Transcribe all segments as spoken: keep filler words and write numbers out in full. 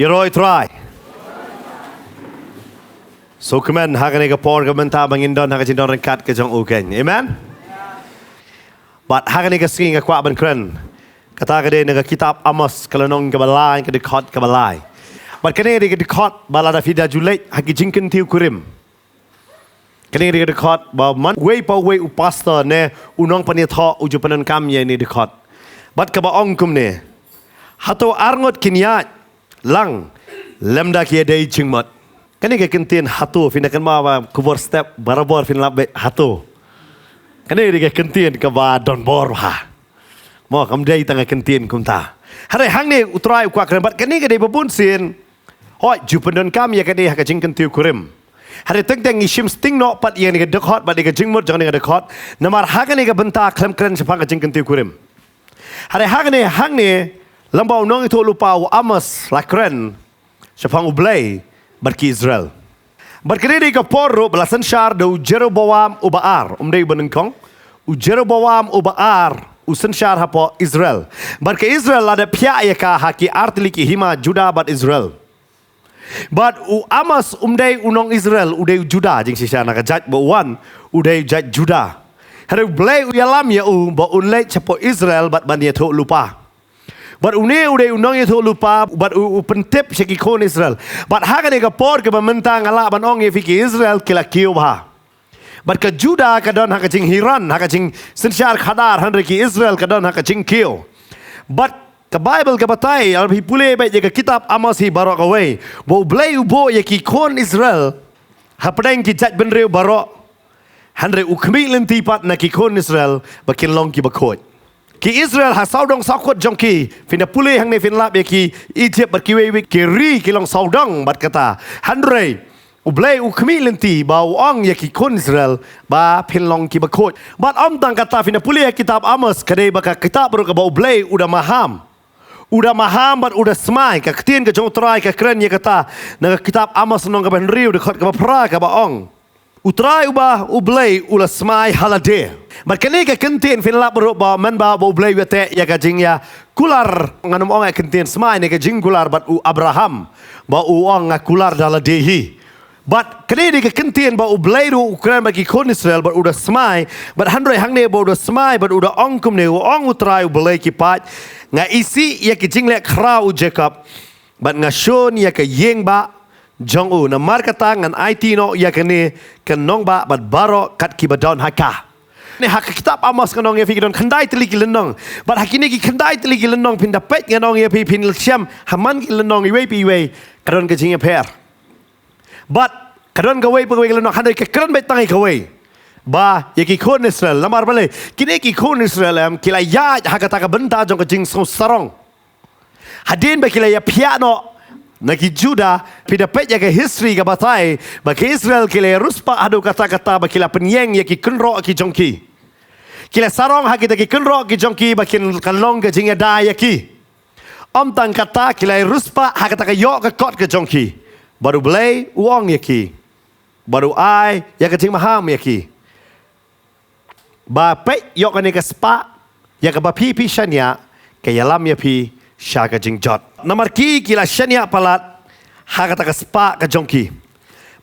Ïaroh ïa u Trai. Sngewkmen ha kane ka por ka mynta ba ngin don ha ka jingdon ryngkat ka jong u keiñ. Amen. Bad ha kane ka sngi nga kwah ban kren. Kata ka dei na ka kitab Amos ka lynnong kaba lai, ka dkhot kaba lai. Bad kane ka dei ka dkhot ba lada phi da ju leit ha ki jingkyntiew kurim. Kane ka dei ka dkhot ba man uwei pa uwei u pastor ne u nongpynïathoh u ju pyndonkam ïa kane ka dkhot. Bad kaba ong kumne. Hato arngut kin ïaid lang lymda ki ïadei jingmut. Kane ka kyntien hato phin da kynmaw ba khubor step barabor phin lap beit hato. Kane ka dei ka kyntien kaba don bor bha. Mo kam dei tang ka kyntien kumta. Hynrei hangne u Trai u kwah kren bad kane ka dei ba bun sien. Hooid, ju pyndonkam ïa kane ha ka jingkyntiew kurim. Hynrei teng teng ngi shim sting noh pat ïa kane ka dkhot bad ïa ka jingmut jong kane ka dkhot. Namar ha kane ka bynta khlem kren shaphang ka jingkyntiew kurim. Hynrei hangne hangne lem ba u nongïathuhlypa u Amos la kren shaphang U Blei bad ki Israel. Bad kane dei ka por ruh ba la synshar da u Jeroboam uba ar, um dei uba nyngkong. U Jeroboam uba ar u synshar hapoh Israel. Bad ka Israel la dep phiah ïa ka ha ki artylli ki hima, Juda bad Israel. Bad u Amos um dei u nong Israel, u dei u Juda, jingshisha na ka jait ba u wan u dei u jait Juda. Hynrei U Blei u ïalam ïa u ba un leit shapoh Israel bad ban ïathuhlypa. Bad une u dei u nongïathuhlypa bad u, u pyntip sha ki khun Israel. Bad ha kane ka por kaba mynta nga lah ban ong ïa phi ki Israel ki la kiew bha. Bad ka Juda ka don ha ka jinghiran, ha ka jingsynshar khadar, hynrei ki Israel ka don ha ka jingkiew. Bad ka Baibl ka batai, lada phi pule beit ïa ka kitab Amos hi baroh kawei, ba U Blei u buh ïa ki khun Israel hapdeng ki jaitbynriew baroh. Hynrei u khmih lynti pat na ki khun Israel ba kin long kiba khuid. Ki Israel ha sawdong sawkut jong ki, phin da pule hangne phin lap ïa ki Egypt bad kiwei wei ki ri ki long sawdong bad kata. Hynrei U Blei u khmih lynti ba u ong ïa ki khun Israel ba phin long kiba khuid. Bad ym tang kata, phin da pule ïa kitab Amos, ka dei ba ka kitab ruh kaba U Blei u da maham. U da maham bad u da smai, ka ktien ka jong U Trai ka kren ïa kata na ka kitab Amos lynnong kaba hynriew dkhot kaba phra kaba ong. U Trai uba U Blei u la smai ha lade. Bad kane ka kyntien phin lap ruh ba mynba ba U Blei u ïateh ïa ka jingïakular, ngan ym ong ïa ka kyntien smai ne ka jingkular bad u Abraham. Ba u ong nga kular da lade hi. Bad kane dei ka kyntien ba U Blei ruh u kren bad ki khun Israel bad u da smai, bad hynrei hangne ba u da smai bad u da ong kumne, u ong U Trai U Blei ki paid, nga isih ïa ki jingleh khraw u Jakob, bad nga shun ïa ka ïing bah jong u, namar kata ngan aiti noh ïa kane ka nongbah bad baroh kat kiba don ha ka. Ne ha ka kitab Amos ngan ong ïa phi ka don khyndai tylli ki lynnong. Bad ha kine ki khyndai tylli ki lynnong phin da peit ngan ong ïa phi phin shem ha man ki lynnong iwei pa iwei ka don ka jingïapher. Bad ka don kawei pa kawei ka lynnong, hynrei ka kren beit tang ïa kawei. Ba ïa ki khun Israel, namar balei? Kine ki khun Israel em ki la ïaid ha kata ka bynta jong ka jingsngewsarong. Hadien ba ki la ïaphiah noh na ki Juda, phi da peit ïa ka history ka batai ba ki Israel ki la riewspah haduh katta katta ba ki la pynïeng ïa ki kynroh ki jong ki. Ki la sarong ha kita ki kynroh ki jong ki ba kin kan long ka jingïada ïa ki. Ym tang kata, ki la riewspah ha kata ka ïoh ka kot ka jong ki. Bad U Blei u ong ïa ki. Bad u ai ïa ka jingmaham ïa ki. Ba peit, ïoh kane ka spah ïa kaba phi phi shaniah, ka ïalam ïa phi sha ka jingjot. Namar ki ki la shaniah palat ha kata ka spah ka jong ki.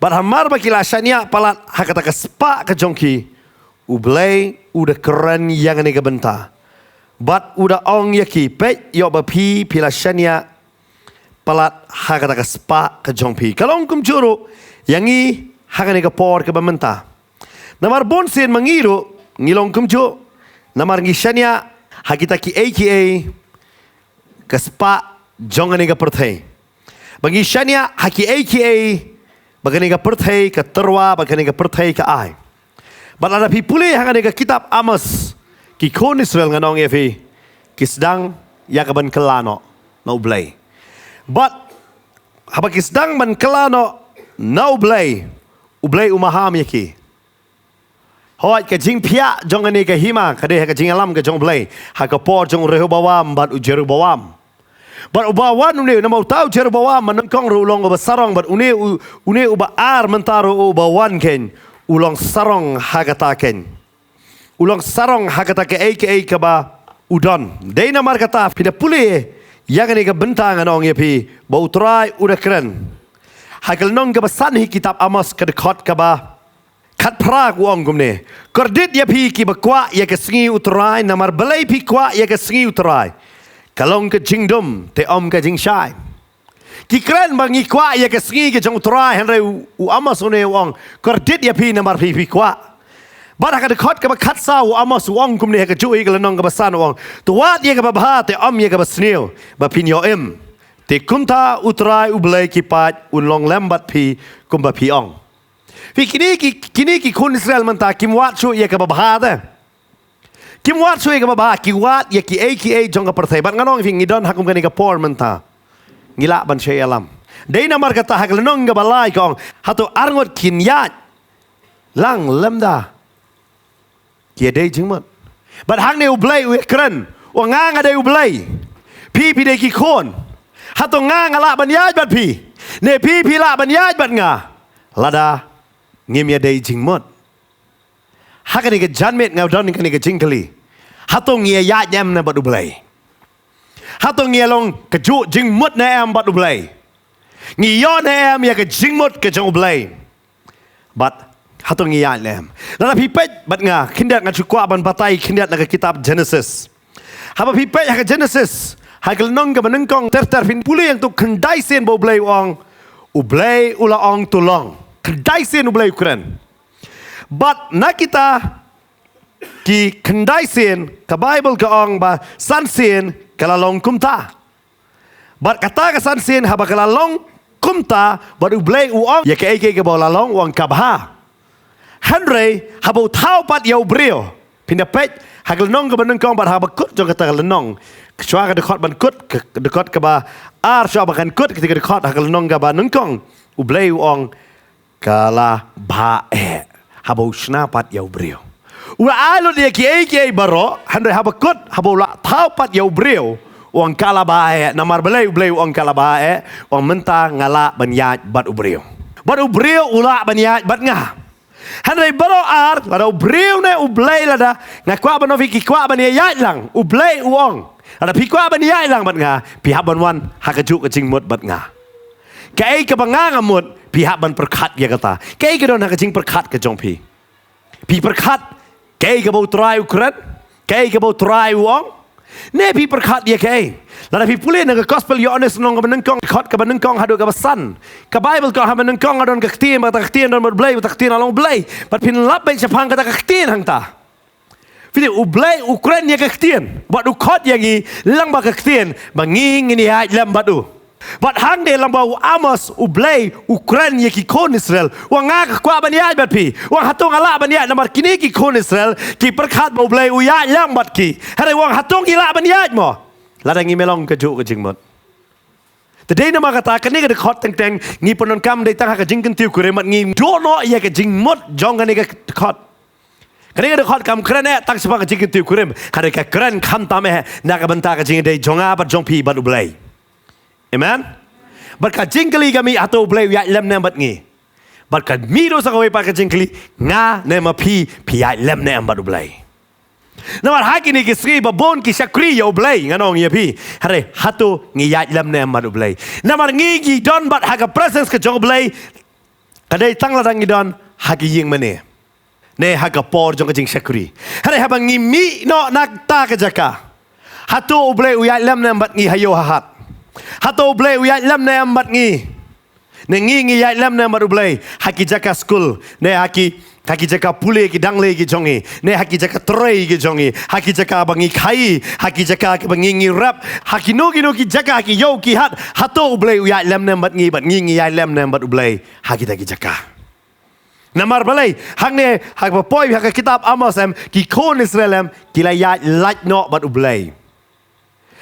Bad hamar ba ki la shaniah palat ha kata ka spah ka jong ki, U Blei u da kren ïa kane ka bynta. Bad u da ong ïa ki, peit, ïoh ba phi phi la shaniah palat ha kata ka spah ka jong phi. Ka long kumjuh ruh ïa ngi ha kane ka por kaba mynta. Namar bun sien ma ngi ruh ngi long kumjuh. Namar ngi shaniah ha kita kiei kiei ka spah jong kane ka pyrthei. Ba ngi shaniah ha kiei kiei ba kane ka pyrthei ka tyrwa, ba kane ka pyrthei ka ai. Bad lada phi pule ha kane ka kitab Amos, ki khun Israel, ngan ong ïa phi, ki sdang ïa ka ban kylla noh na U Blei. Bad haba ki sdang ban kylla noh na U Blei, U Blei u maham ïa ki. Hooid, ka jingphiah jong kane ka hima ka dei ha ka jingïalam ka jong U Blei ha ka por jong u Rehoboam bad u Jeroboam. Bad uba wan une, namar uta u Jeroboam mynnyngkong ruh u long uba sarong, bad une u, une uba ar mynta ruh uba wan keiñ u long sarong ha kata keiñ. u long sarong ha kata kaei kaei kaba u don. Dei namar kata phi da pule ïa kane ka bynta, ngan ong ïa phi ba U Trai u da kren. Ha ka lynnong kaba san ha kitab Amos, ka dkhot kaba khatphra, u ong kumne: Kordit ïa phi kiba kwah ïa ka sngi U Trai, namar balei phi kwah ïa ka sngi U Trai? Ka long ka jingdum, te ym ka jingshai. Ki kren ba ngi kwah ïa ka sngi ka jong U Trai, hynrei u, u Amos une u ong: Kordit ïa phi namar phi, phi kwah. Bad ha ka dkhot kaba khatsaw, u Amos u ong kumne ha kajuh hi ka lynnong kaba san, u ong: To wad ïa kaba bha, te ym ïa kaba sniew, ba phin ïoh im. Te kumta U Trai U Blei ki paid un long lem bad phi kumba phi ong. Phi, kine ki, kine ki khun Israel mynta kim wad shuh ïa kaba bha te. Kim wad shuh ïa kaba bha, ki wad ïa kiei kiei jong ka pyrthei. Bad ngan ong ïa phi, ngi don ha kum kane ka por mynta, ngi lah ban shah ïalam. Dei namar kata ha ka lynnong kaba lai ka ong: Hato arngut kin ïaid lang lymda ki ïadei jingmut? Bad hangne U Blei u ïakren, u ong: Nga, nga dei U Blei. Phi, phi dei ki khun. Hato nga, nga lah ban ïaid bad phi? Ne phi, phi lah ban ïaid bad nga lada ngim ïadei jingmut? Ha kane ka janmiet nga don kane ka jingkylli: Hato ngi ïaid ne em bad U Blei? Hato ngi long kajuh jingmut ne em bad U Blei? Ngi ïoh ne em ïa ka jingmut ka jong U Blei? Bad hato ngi ïaid ne em? Lada phi peit bad nga khyndiat, nga shu kwah ban batai khyndiat na ka kitab Genesis. Haba phi peit ha ka Genesis, ha ka lynnong kaba nyngkong ter ter, phin pule ïa uto u khyndai sien ba U Blei u ong, U Blei u la ong to long. Khyndai sien U Blei u kren. Bad na kita ki khyndai sien, ka Baibl ka ong ba san sien ka la long kumta. Bad kata ka san sien haba ka la long kumta, bad U Blei u ong ïa kaei kaei kaba la long, u ong ka bha. Hynrei haba u thaw pat ïa u briew, phin da peit ha ka lynnong kaba nyngkong bad haba kut jong kata ka lynnong, shuwa ka dkhot ban kut, ka dkhot kaba ar, shuwa ba kan kut kata ka dkhot, ha ka lynnong kaba nyngkong, U Blei u ong ka la bha eh. Haba u shna pat ïa u briew, u la ai lut ïa kiei kiei baroh, hynrei haba kut, haba u la thaw pat ïa u briew, u ong ka la bha eh. Namar balei U Blei u ong ka la bha eh? U ong mynta nga lah ban ïaid bad u briew, bad u briew u lah ban ïaid bad nga. Hynrei baroh ar, lada u briew ne U Blei, lada nga kwah ban ong phi ki kwah ban ïaid lang, U Blei u ong, lada phi kwah ban ïaid lang bad nga, phi hap ban wan ha kajuh ka jingmut bad nga. Kaei kaba nga nga mut, phi hap ban pyrkhat ïa kata. Kaei ka don ha ka jingpyrkhat ka jong phi? Phi pyrkhat kaei kaba U Trai u kren, kaei kaba U Trai u ong, ne phi pyrkhat ïa kaei? Lada phi pule na ka Gospel Ïoannis lynnong kaba nyngkong, dkhot kaba nyngkong haduh kaba san, ka Baibl ka ong, ha ba nyngkong ka don ka Ktien, bad kata ka Ktien don bad U Blei, bad kata ka Ktien la long U Blei. Bad phin lap beit shaphang kata ka Ktien hangta. Phi, U Blei u kren ïa ka Ktien, bad u khot ïa ngi lyngba ka Ktien ba ngi ngin ïaid lem bad u. Bad hangne lyngba u Amos, U Blei u kren ïa ki khun Israel, u ong nga ka kwah ban ïaid bad phi. U ong hato nga lah ban ïaid? Namar kine ki khun Israel ki pyrkhat ba U Blei u ïaid lang bad ki. Hynrei u ong hato ngi lah ban ïaid mo, lada ngim long kajuh ka jingmut? Te dei namar kata kane ka dkhot teng teng ngi pyndonkam dei tang ha ka jingkyntiew kurim, bad ngi duh noh ïa ka jingmut jong kane ka dkhot. Kane ka dkhot kam kren eh tang shaphang ka jingkyntiew kurim, ka dei ka kren khamtam eh na ka bynta ka jingïadei jong nga bad jong phi bad U Blei. Amen. Bad ka jingkylli ka mih, hato U Blei u ïaid lem ne em bad ngi? Bad ka mih ruh sa kawei pat ka jingkylli, nga ne ma phi, phi ïaid lem ne em bad U Blei? Namar ha kine ki sngi ba bun ki shakri ïa U Blei, ngan ong ïa phi, hynrei hato ngi ïaid lem ne em bad U Blei? Namar ngi ngi don bad ha ka presence ka jong U Blei ka dei tang lada ngi don ha ki ïing mane ne ha ka por jong ka jingshakri. Hynrei haba ngi mih noh na kata ka jaka, hato U Blei u ïaid lem ne em bad ngi ha ïew ha hat? Hato U Blei u ïaid lem ne em bad ngi? Ne ngi ngi ïaid lem ne em bad U Blei ha ki jaka skul, ne ha ki, ha ki jaka pule ki dang lei ki jong ngi, ne ha ki jaka trei ki jong ngi, ha ki jaka ba ngi khaii, ha ki jaka kiba ngi ngi rep, ha kino kino ki jaka, ha ki ïew ki hat? Hato U Blei u ïaid lem ne em bad ngi, bad ngi ngi ïaid lem ne em bad U Blei ha kita ki jaka? Namar balei? Hangne ha kaba poi ha ka kitab Amos em, ki khun Israel em ki la ïaid lait noh bad U Blei.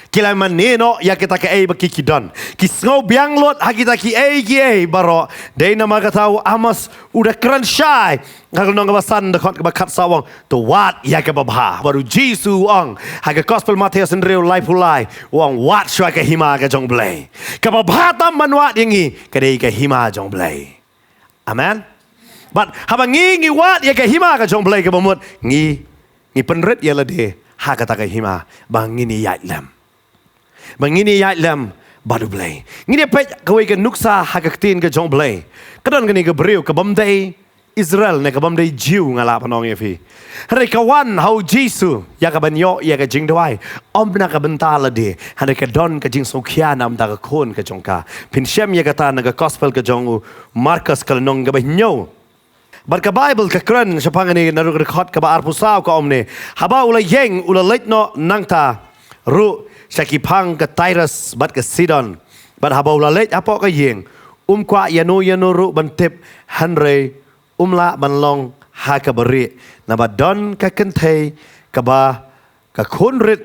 Ki la mane noh ïa kita kiei ba ki ki don. Ki sngew biang lut ha kita kiei kiei baroh. Dei namar kata u Amos u da kren shai ha ka lynnong kaba san, dkhot kaba khatsaw, u ong to wad ïa kaba bha. Bad U Jisu u ong ha ka Gospel Mathaios hynriew, laiphew lai, u ong wad shuwa ka hima ka jong U Blei. Kaba bha tam ban wad ïa ngi ka dei ka hima jong U Blei. Amen. Bad haba ngi ngi wad ïa ka hima ka jong U Blei, kaba mut ngi Ngi pynrit ïa lade ha kata ka hima ba ngin ïaid lem. Ba ngin ïaid lem bad U Blei. Ngin ïa peit kawei ka nuksa ha ka ktien ka jong U Blei. Ka don kane ka briew ka bym dei Israel ne ka bym dei Jiw, nga lah ban ong ïa phi. Hynrei ka wan ha U Jisu ïa ka ban ïoh ïa ka jingduwai. Ym na ka bynta lade. Hynrei ka don ka jingsngewkhia na bynta ka khun ka jong ka. Phin shem ïa kata na ka gospel ka jong u Markos ka lynnong kaba hynñiew. Bad ka Baibl ka kren shaphang kane na ruh ka dkhot kaba arphew saw, ka ong kumne: Haba u la ïeng, u la leit noh nangta ruh sha ki phang ka Tirus bad ka Sidon. Bad haba u la leit hapoh ka ïing, um kwah ïano ïano ruh ban tip, hynrei um lah ban long ha kaba rieh, naba don ka kynthei kaba ka khun rit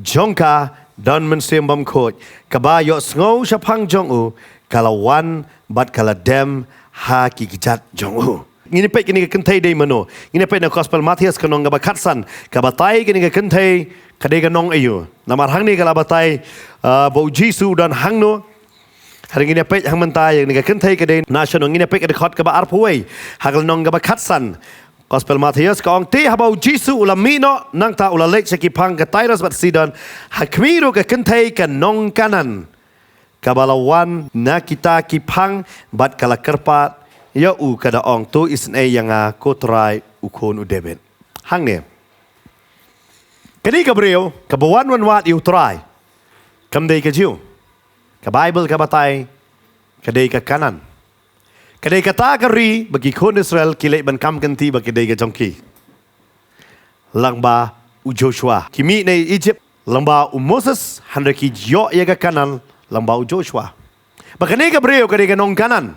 jong ka don mynsiem bymkhuid, kaba ïohsngew shaphang jong u, ka la wan bad ka la dem ha ki kjat jong u. Ngin ïa peit kane ka kynthei dei mano. Ngin ïa peit na gospel Mathaios ka lynnong kaba khatsan, ka batai kane ka kynthei ka dei ka nong aïu. Namar hangne ka la batai, ah, ba U Jisu u don hangno. Hynrei ngin ïa peit hangmynta ïa kane ka kynthei ka dei na shano. Ngin ïa peit ka dkhot kaba arphew wei ha ka lynnong kaba khatsan. Gospel Mathaios ka ong: Te haba U Jisu u la mih noh nangta, u la leit sha ki phang ka Tirus bad Sidon. Ha khmih ruh ka kynthei ka nong Kanan, kaba la wan na kita ki phang bad ka la kyrpad ïa u, ka da ong: To isynei ïa nga, ko Trai, u khun u Dabid. Hangne, kane ka briew kaba wan wanwad ïa U Trai kam dei ka Jiw. Ka Baibl ka batai ka dei ka Kanan. Ka dei kata ka ri ba ki khun Israel ki leit ban kam kynti ba ka dei ka jong ki. Lyngba u Joshua ki mih na Ijipt lyngba u Moses, hynrei ki ïoh ïa ka Kanan lyngba u Joshua. Ba kane ka briew ka dei ka nong Kanan.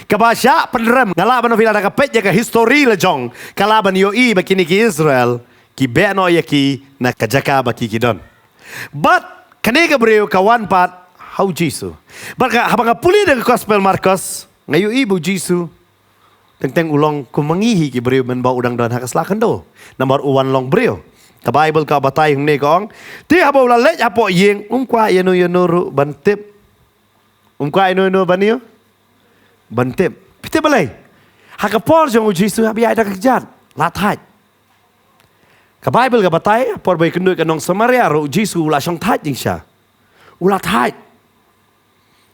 Kaba shah pynrem, nga lah ban ong phi lada ka peit ïa ka histori la jong, ka lah ban ïohi ba kine ki Israel ki beh noh ïa ki na ka jaka ba ki ki don. Bad kane ka briew ka wan pat ha U Jisu. Bad ka, haba nga pule da ka gospel Markos, nga ïohi ba U Jisu teng teng u long kum ma ngi hi ki briew mynba u dang don ha ka sla khyndew. Namar u wan long briew. Ka Baibl ka batai hangne ka ong: Te haba u la leit hapoh ïing, um kwah ïano ïano ruh ban tip. Um kwah ïano ïano ban ïa, ban tip. Phi tip balei? Ha ka por jong U Jisu haba ïaid da ka kjat, la thait. Ka Baibl ka batai, por ba ïakynduh ka nong Samaria ruh, U Jisu u la shong thait jingshisha. U la thait.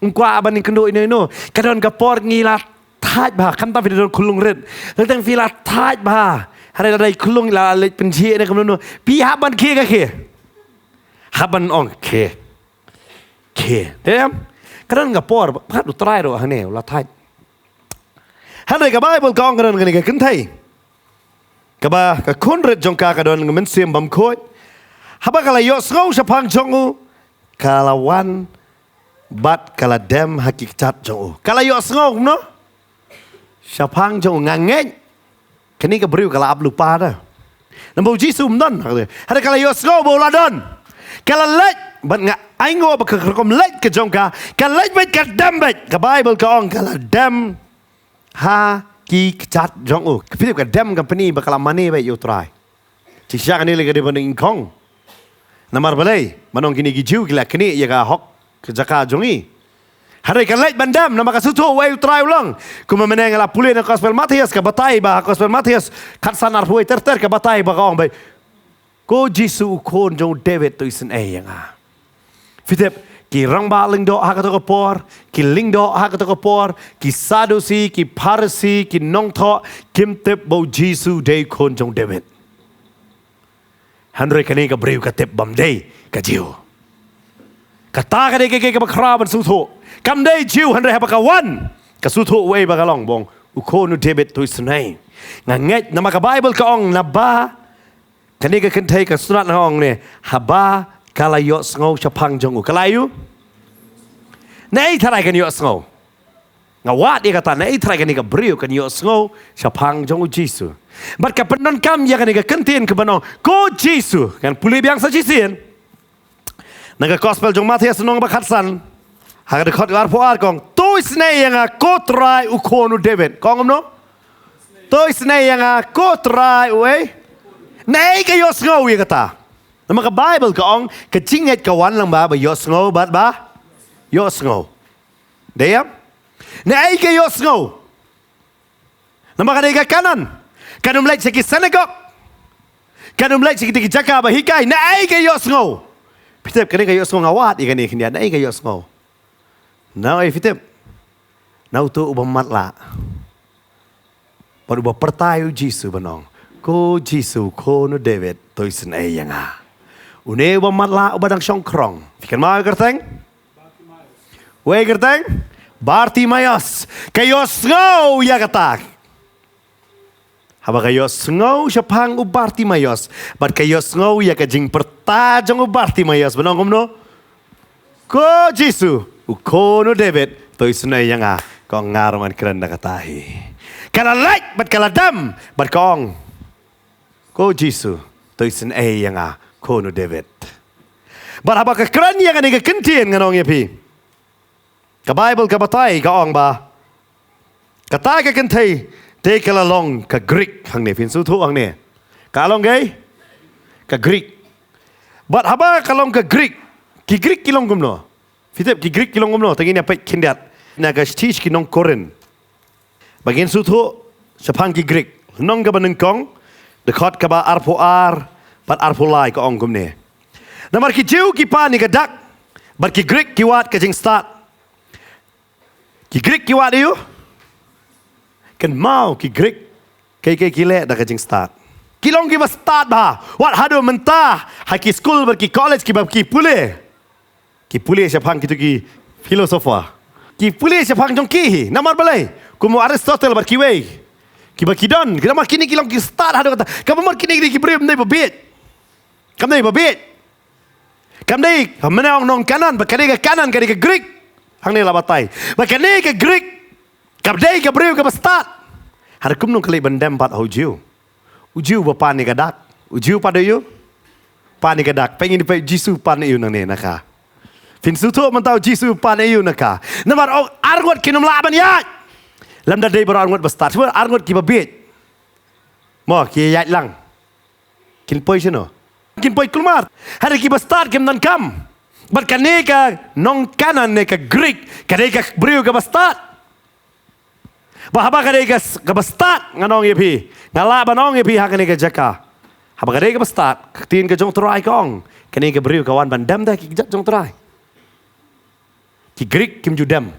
Um kwah ban ïakynduh ïano ïano. Ka don ka por ngi la thait bha, khamtam phi don khunlung rit. Teng teng phi la thait bha. Hynrei lada i khunlung i la leit pynjhieh ne kumno kumno, phi hap ban khie ka khie. Hap ban ong khie. Khie. Te em? Ka don ka por, pat U Trai ruh hangne u la thait. Hynrei ka Baibl ka ong ka don kane ka kynthei kaba ka khun rit jong ka ka don ka mynsiem bymkhuid. Haba ka la ïohsngew shaphang jong u, ka la wan bad ka la dem ha ki kjat jong u. Ka la ïohsngew kumno? Shaphang jong u. Nga ngeit kane ka briew ka la ap lypa da. Namar U Jisu um don. Hynrei ka la ïohsngew ba u la don. Ka la leit, bad nga ainguh ba ka rukom leit ka jong ka, ka leit beit, ka dem beit. Ka Baibl ka ong ka la dem ha ki kjat jong u. Phi tip, ka dem ka pyni ba ka la mane beit ïa U Trai. Jingshisha kane lei ka dei ban nyngkong. Namar balei? Ban ong kine ki Jiw ki la knieh ïa ka hok ka jaka jong ngi. Hynrei ka leit ban dem namar ka sngewthuh uei U Trai u long. Kumba mynne nga la pule na gospel Mathaios, ka batai ba ha gospel Mathaios khatsan arphew wei ter ter ka batai ba ka ong beit: Ko Jisu u khun jong u Dabid, to isynei ïa nga. Phi tip, ki rangbah lyngdoh ha kato ka por, ki lyngdoh ha kato ka por, ki Sadusi, ki Pharisi, ki nongthoh, kim tip ba U Jisu u dei u khun jong u Dabid. Hynrei kane ka briew ka tip bym dei ka Jiw. Kata ka dei ka, ka, kaba khraw ban sngewthuh. Kam dei Jiw, hynrei haba ka wan, ka sngewthuh uei ba ka long, ba u ong u khun u Dabid, to isynei. Nga ngeit namar ka Baibl ka ong naba kane ka kynthei ka sngewtynnat, nga ong ne, haba ka la ïohsngew shaphang jong u. Ka la ïoh? Naei tharai kan ïohsngew? Nga wad ïa kata, naei tharai kane ka briew kan ïohsngew shaphang jong U Jisu? Bad ka pyndonkam ïa kane ka kyntien kaba ong, ko Jisu, ngan pule biang sa shisien. Na ka gospel jong Mathaios lynnong ba khatsan, ha ka dkhot arphew ar ka ong, to isynei ïa nga ko Trai u khun u Dabid. Ka ong kumno? To isynei ïa nga ko Trai uei? Naei ka ïohsngew ïa kata? Namar ka Baibl ka ong, ka jingngeit ka wan lyngba ba ïohsngew bad ba ïohsngew. Dei em? Naei ka ïohsngew? Namar ka dei ka Kanan. Kan ym leit sha ki synagog. Kan ym leit sha kita ki jaka ba hikai, naei ka ïohsngew? Phi tip kane ka ïohsngew, nga wad ïa kane khyndiat, naei ka ïohsngew? Naei phi tip? Na uto uba matlah. Bad uba pyrta ïa u Jisu ban ong, "Ko Jisu, Khun u David, to isynei ïa nga." Une uba matlah uba dang shongkhrong. Phi kynmaw ïa ka kyrteng? Uei ka kyrteng? Bartimaios. Ka ïohsngew ïa kata. Haba ka ïohsngew shaphang u Bartimaios, bad ka ïohsngew ïa ka jingpyrta jong u Bartimaios, ban ong kumno? "Ko Jisu, u Khun u David, to isynei ïa nga, ko nga ruh ngan kren da kata hi." Ka la leit bad ka la dem bad ka ong, "Ko Jisu, to isynei ïa nga, Khun u David." Bad haba ka kren ïa kane ka kyntien, ngan ong ïa phi, ka Baibl ka batai, ka ong ba kata ka kynthei dei ka la long ka Greek hangne, phin sngewthuh hangne. Ka long kaei? Ka Greek. Bad haba ka long ka Greek, ki Greek ki long kumno? Phi tip ki Greek ki long kumno? Te ngin ïa peit khyndiat na ka shithi sha ki nong Korinth. Ba ngin sngewthuh shaphang ki Greek. Lynnong kaba nyngkong, dkhot kaba arphew ar bad arphew lai, ka ong kumne: Namar ki Jiw ki pan ïa ka dak, bad ki Greek ki wad ka jingstad. Ki Greek ki wad aïu? Kynmaw, ki Greek, kaei kaei ki leh da ka jingstad. Ki long kiba stad bha. Wat haduh mynta ha ki skul bad ki college kiba ki pule, ki pule shaphang kito ki philosopher. Ki pule shaphang jong ki hi. Namar balei? Kum u Aristotle bad kiwei kiba ki don, namar kine ki long ki stad haduh katta. Kaba mut kine ki dei ki briew ym dei ba bieit. Kam dei ba bieit. Kam dei, mynne ong nong Kanan, ba kane ka Kanan ka dei ka Greek. Hangne la batai ba kane ka Greek ka dei ka briew kaba stad. Hynrei kumno ka leit ban dem pat ha u Jiw? U Jiw ba pan ïa ka dak, u Jiw pat aïu? Pan ïa ka dak. Peit ngin peit, Jisu pan aïu nangne na ka? Phin sngewthuh mynta u Jisu pan aïu na ka. Namar ong arngut kin ym lah ban ïaid. Lymda dei baroh arngut ba stad, shuh arngut kiba bieit, mo, ki ïaid lang. Kin poi shano? Kin poi kulmar. Hynrei kiba stad kim donkam. Bad kane ka nong Kanan ne ka Greek, ka dei ka briew kaba stad. Ba haba ka dei ka s-, kaba stad, ngan ong ïa phi, nga lah ban ong ïa phi ha kane ka jaka, haba ka dei kaba stad, ka ktien ka jong u Trai ka ong, kane ka briew ka wan ban dem da ki kjat jong u Trai. Ki Greek kim ju dem.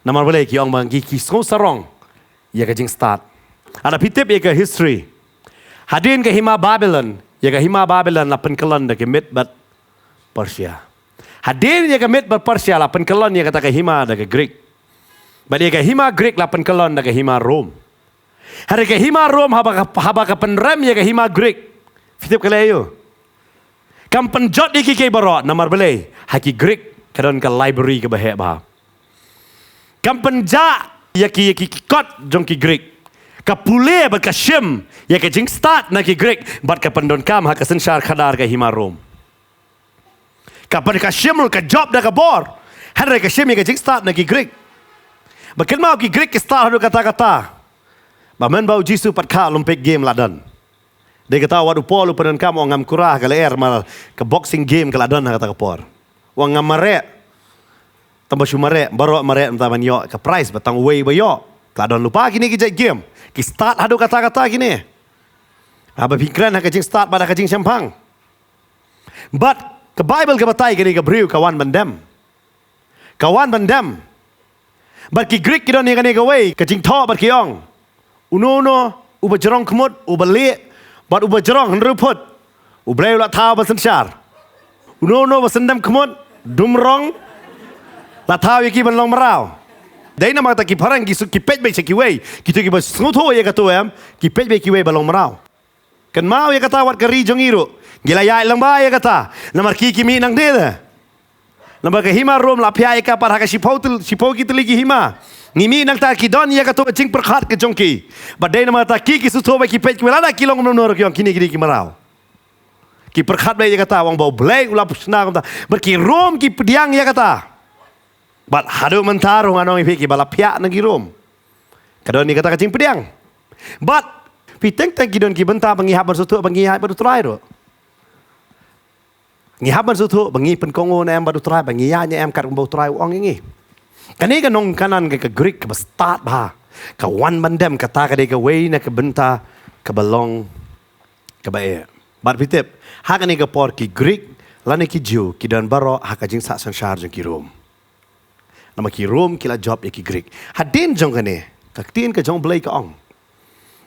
Namar balei? Ki ong ba ki, ki sngew sarong ïa ka jingstad. Lada phi tip ïa ka history, hadien ka hima Babilon, ïa ka hima Babilon la pynkyllon da ka Mid bad Persia. Hadien ïa ka Mid bad Persia la pynkyllon ïa kata ka hima da ka Greek. Bad ïa ka hima Greek la pynkyllon da ka hima Rom. Hynrei ka hima Rom haba ka, haba ka pynrem ïa ka hima Greek, phi tip ka leh aïu? Kam pynjot ïa kiei kiei baroh. Namar balei? Ha ki Greek ka don ka library kaba heh bha. Kam pynjah ïa ki, ïa ki kot jong ki Greek. Ka pule bad ka shim ïa ka jingstad na ki Greek bad ka pyndonkam ha ka synshar khadar ka hima Rom. Ka pyn, ka shim ruh, ka jop da ka bor. Hynrei ka shim ïa ka jingstad na ki Greek. Ba kynmaw, ki Greek ki stad haduh katta katta. Ba mynba u Jisu pat kha, Olympic Game la don. Dei kata wat u Paul u pyndonkam, u ong ngam kura ha ka lyer namar ka Boxing Game ka la don ha kata ka por. U ong ngam mareh. Tang ba shu mareh, baroh mareh mynta ban ïoh ka prize, ba tang uwei ba ïoh. Ka la don lypa kine ki jait game. Ki stad haduh katta katta kine. Haba phi kren ha ka jingstad bad ha ka jingshemphang. Bad ka Baibl ka batai kane ka briew ka wan ban dem. Ka wan ban dem. Bad ki Greek ki don ïa kane kawei ka jingthoh bad ki ong, uno uno uba jrong khmut, uba lieh bad uba jrong hynriew phut, U Blei u la thaw ban synshar. Uno uno uba syndem khmut, dum rong, la thaw ïa ki ban long mraw. Dei namar kata ki phareng ki suk, ki peit beit sha kiwei, kito kiba sngewthuh ïa kato, em, ki peit beit kiwei ba long mraw. Kynmaw ïa kata, wat ka ri jong ngi ruh ngi la ïaid lang bha ïa kata. Namar ki, ki mih nangta de. Namar ka hima Rom la phiah ïa ka pat ha ka shiphew tyl-, shiphew ki tylli ki hima. Ngi mih nangta, ki don ïa kato ka jingpyrkhat ka jong ki. Bad dei namar kata ki, ki sngewthuh ba ki peit kiwei, lada ki long kumno ruh ki ong kine ki dei ki mraw. Ki pyrkhat beit ïa kata, u ong ba U Blei u la shna kumta. Bad ki Rom ki pdiang ïa kata. Bad haduh mynta ruh ngan ong ïa phi, kiba la phiah na ki Rom, ka don ïa kata ka jingpdiang. Bad phi teng teng ki don ki bynta ba ngi hap ban sngewthuh ba ngi ïaid bad U Trai ruh. Ngi hap ban sngewthuh ba ngi pynkohnguh ne em bad U Trai, ba ngi ïaid ne em katkum ba U Trai u ong ïa ngi. Kane ka nong Kanan, ka, ka Greek kaba stad bha, ka wan ban dem, kata ka dei kawei na ka bynta kaba long kaba eh. Bad phi tip, ha kane ka por ki Greek lane ki Jiw ki don baroh ha ka jingsah synshar jong ki Rom. Namar ki Rom ki la jop ïa ki Greek. Hadien jong kane, ka ktien ka jong Blei ka ong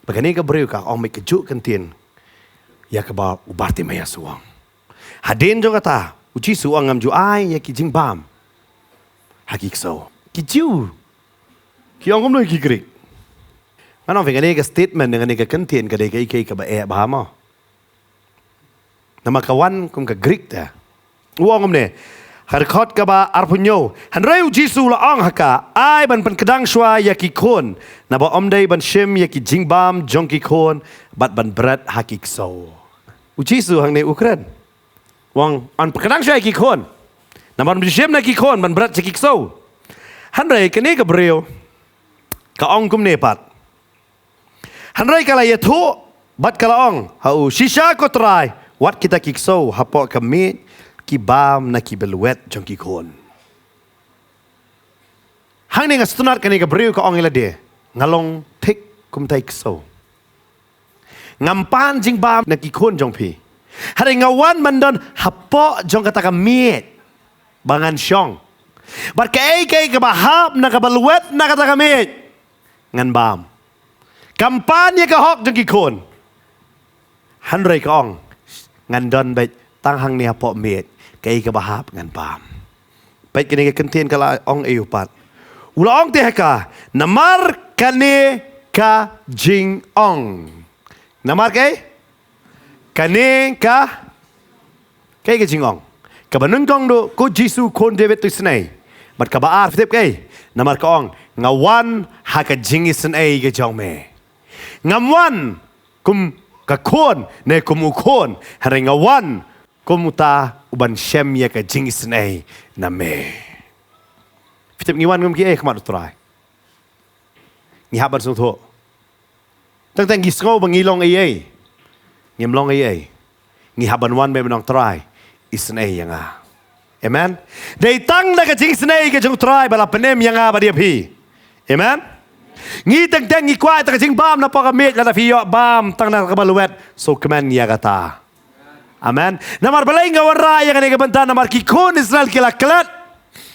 ba kane ka briew ka ong beit kajuh ka ktien ïa kaba u Bartimaeus u ong. Hadien jong kata, u Jisu u ong, ngam ju ai ïa ki jingbam ha ki ksew. Ki Jiw ki ong kumno ïa ki Greek? Ngan ong phi, kane ka statement, kane ka ktien ka dei kaei kaei kaba eh bha mo. Namar ka wan kum ka Greek te. U ong kumne ha dkhot kaba arphew hynñiew: Hynrei u Jisu u la ong ha ka, ai ban pynkdang shuwa ïa ki khun, naba ym dei ban shim ïa ki jingbam jong ki khun bad ban bret ha ki ksew. U Jisu hangne u kren, u ong, yn pynkdang shuwa ïa ki khun, namar ym ju shim na ki khun ban bret sha ki ksew. Hynrei kane ka briew ka ong kumne pat: Hynrei ka la ïathuh bad ka la ong ha u, shisha ko Trai, wat kita ki ksew hapoh ka miej ki bam na ki bluet jong ki khun. Hangne nga sngewtynnat, kane ka briew ka ong ïa lade, nga long thik kum kita ki ksew. Ngam pan jingbam na ki khun jong phi. Hynrei nga wan ban don hapoh jong kata ka miej ba ngan shong. Bad kaei kaei kaba hap na ka bluet na kata ka miej, ngan bam. Kam pan ïa ka hok jong ki khun. Hynrei ka ong, ngan don beit tang hangne hapoh miej, kaei kaba hap ngan bam. Peit kane ka ktien ka la ong aïu pat. U la ong te ha ka, namar kane ka jingong. Namar kaei? Kane ka, kaei ka jingong? Kaba nyngkong duh, ko Jisu, khun David, to isynei. Bad kaba ar, phi tip kaei? Namar ka ong, nga wan ha ka jingisynei ka jong me. Ngam wan kum ka khun ne kum u khun, hynrei nga wan kum uta uban shem ïa ka jingisynei na me. Phi tip, ngi wan kum kiei ha khmat u Trai? Ngi hap ban sngewthuh. Teng teng ngi sngew ba ngi long ei ei. Ngim long ei ei. Ngi hap ban wan beit ban ong, Trai, isynei ïa nga. Amen. Dei tang da ka jingisynei ka jong u Trai ba la pynim ïa nga bad ïa phi. Amen. Ngi teng teng ngi kwah ïa ka jingbam napoh ka miej, lada phi ïoh bam tang na kaba luet, sngewkmen ïa kata. Amen. Namar balei nga wanrah ïa kane ka bynta? Namar ki khun Israel ki la klet.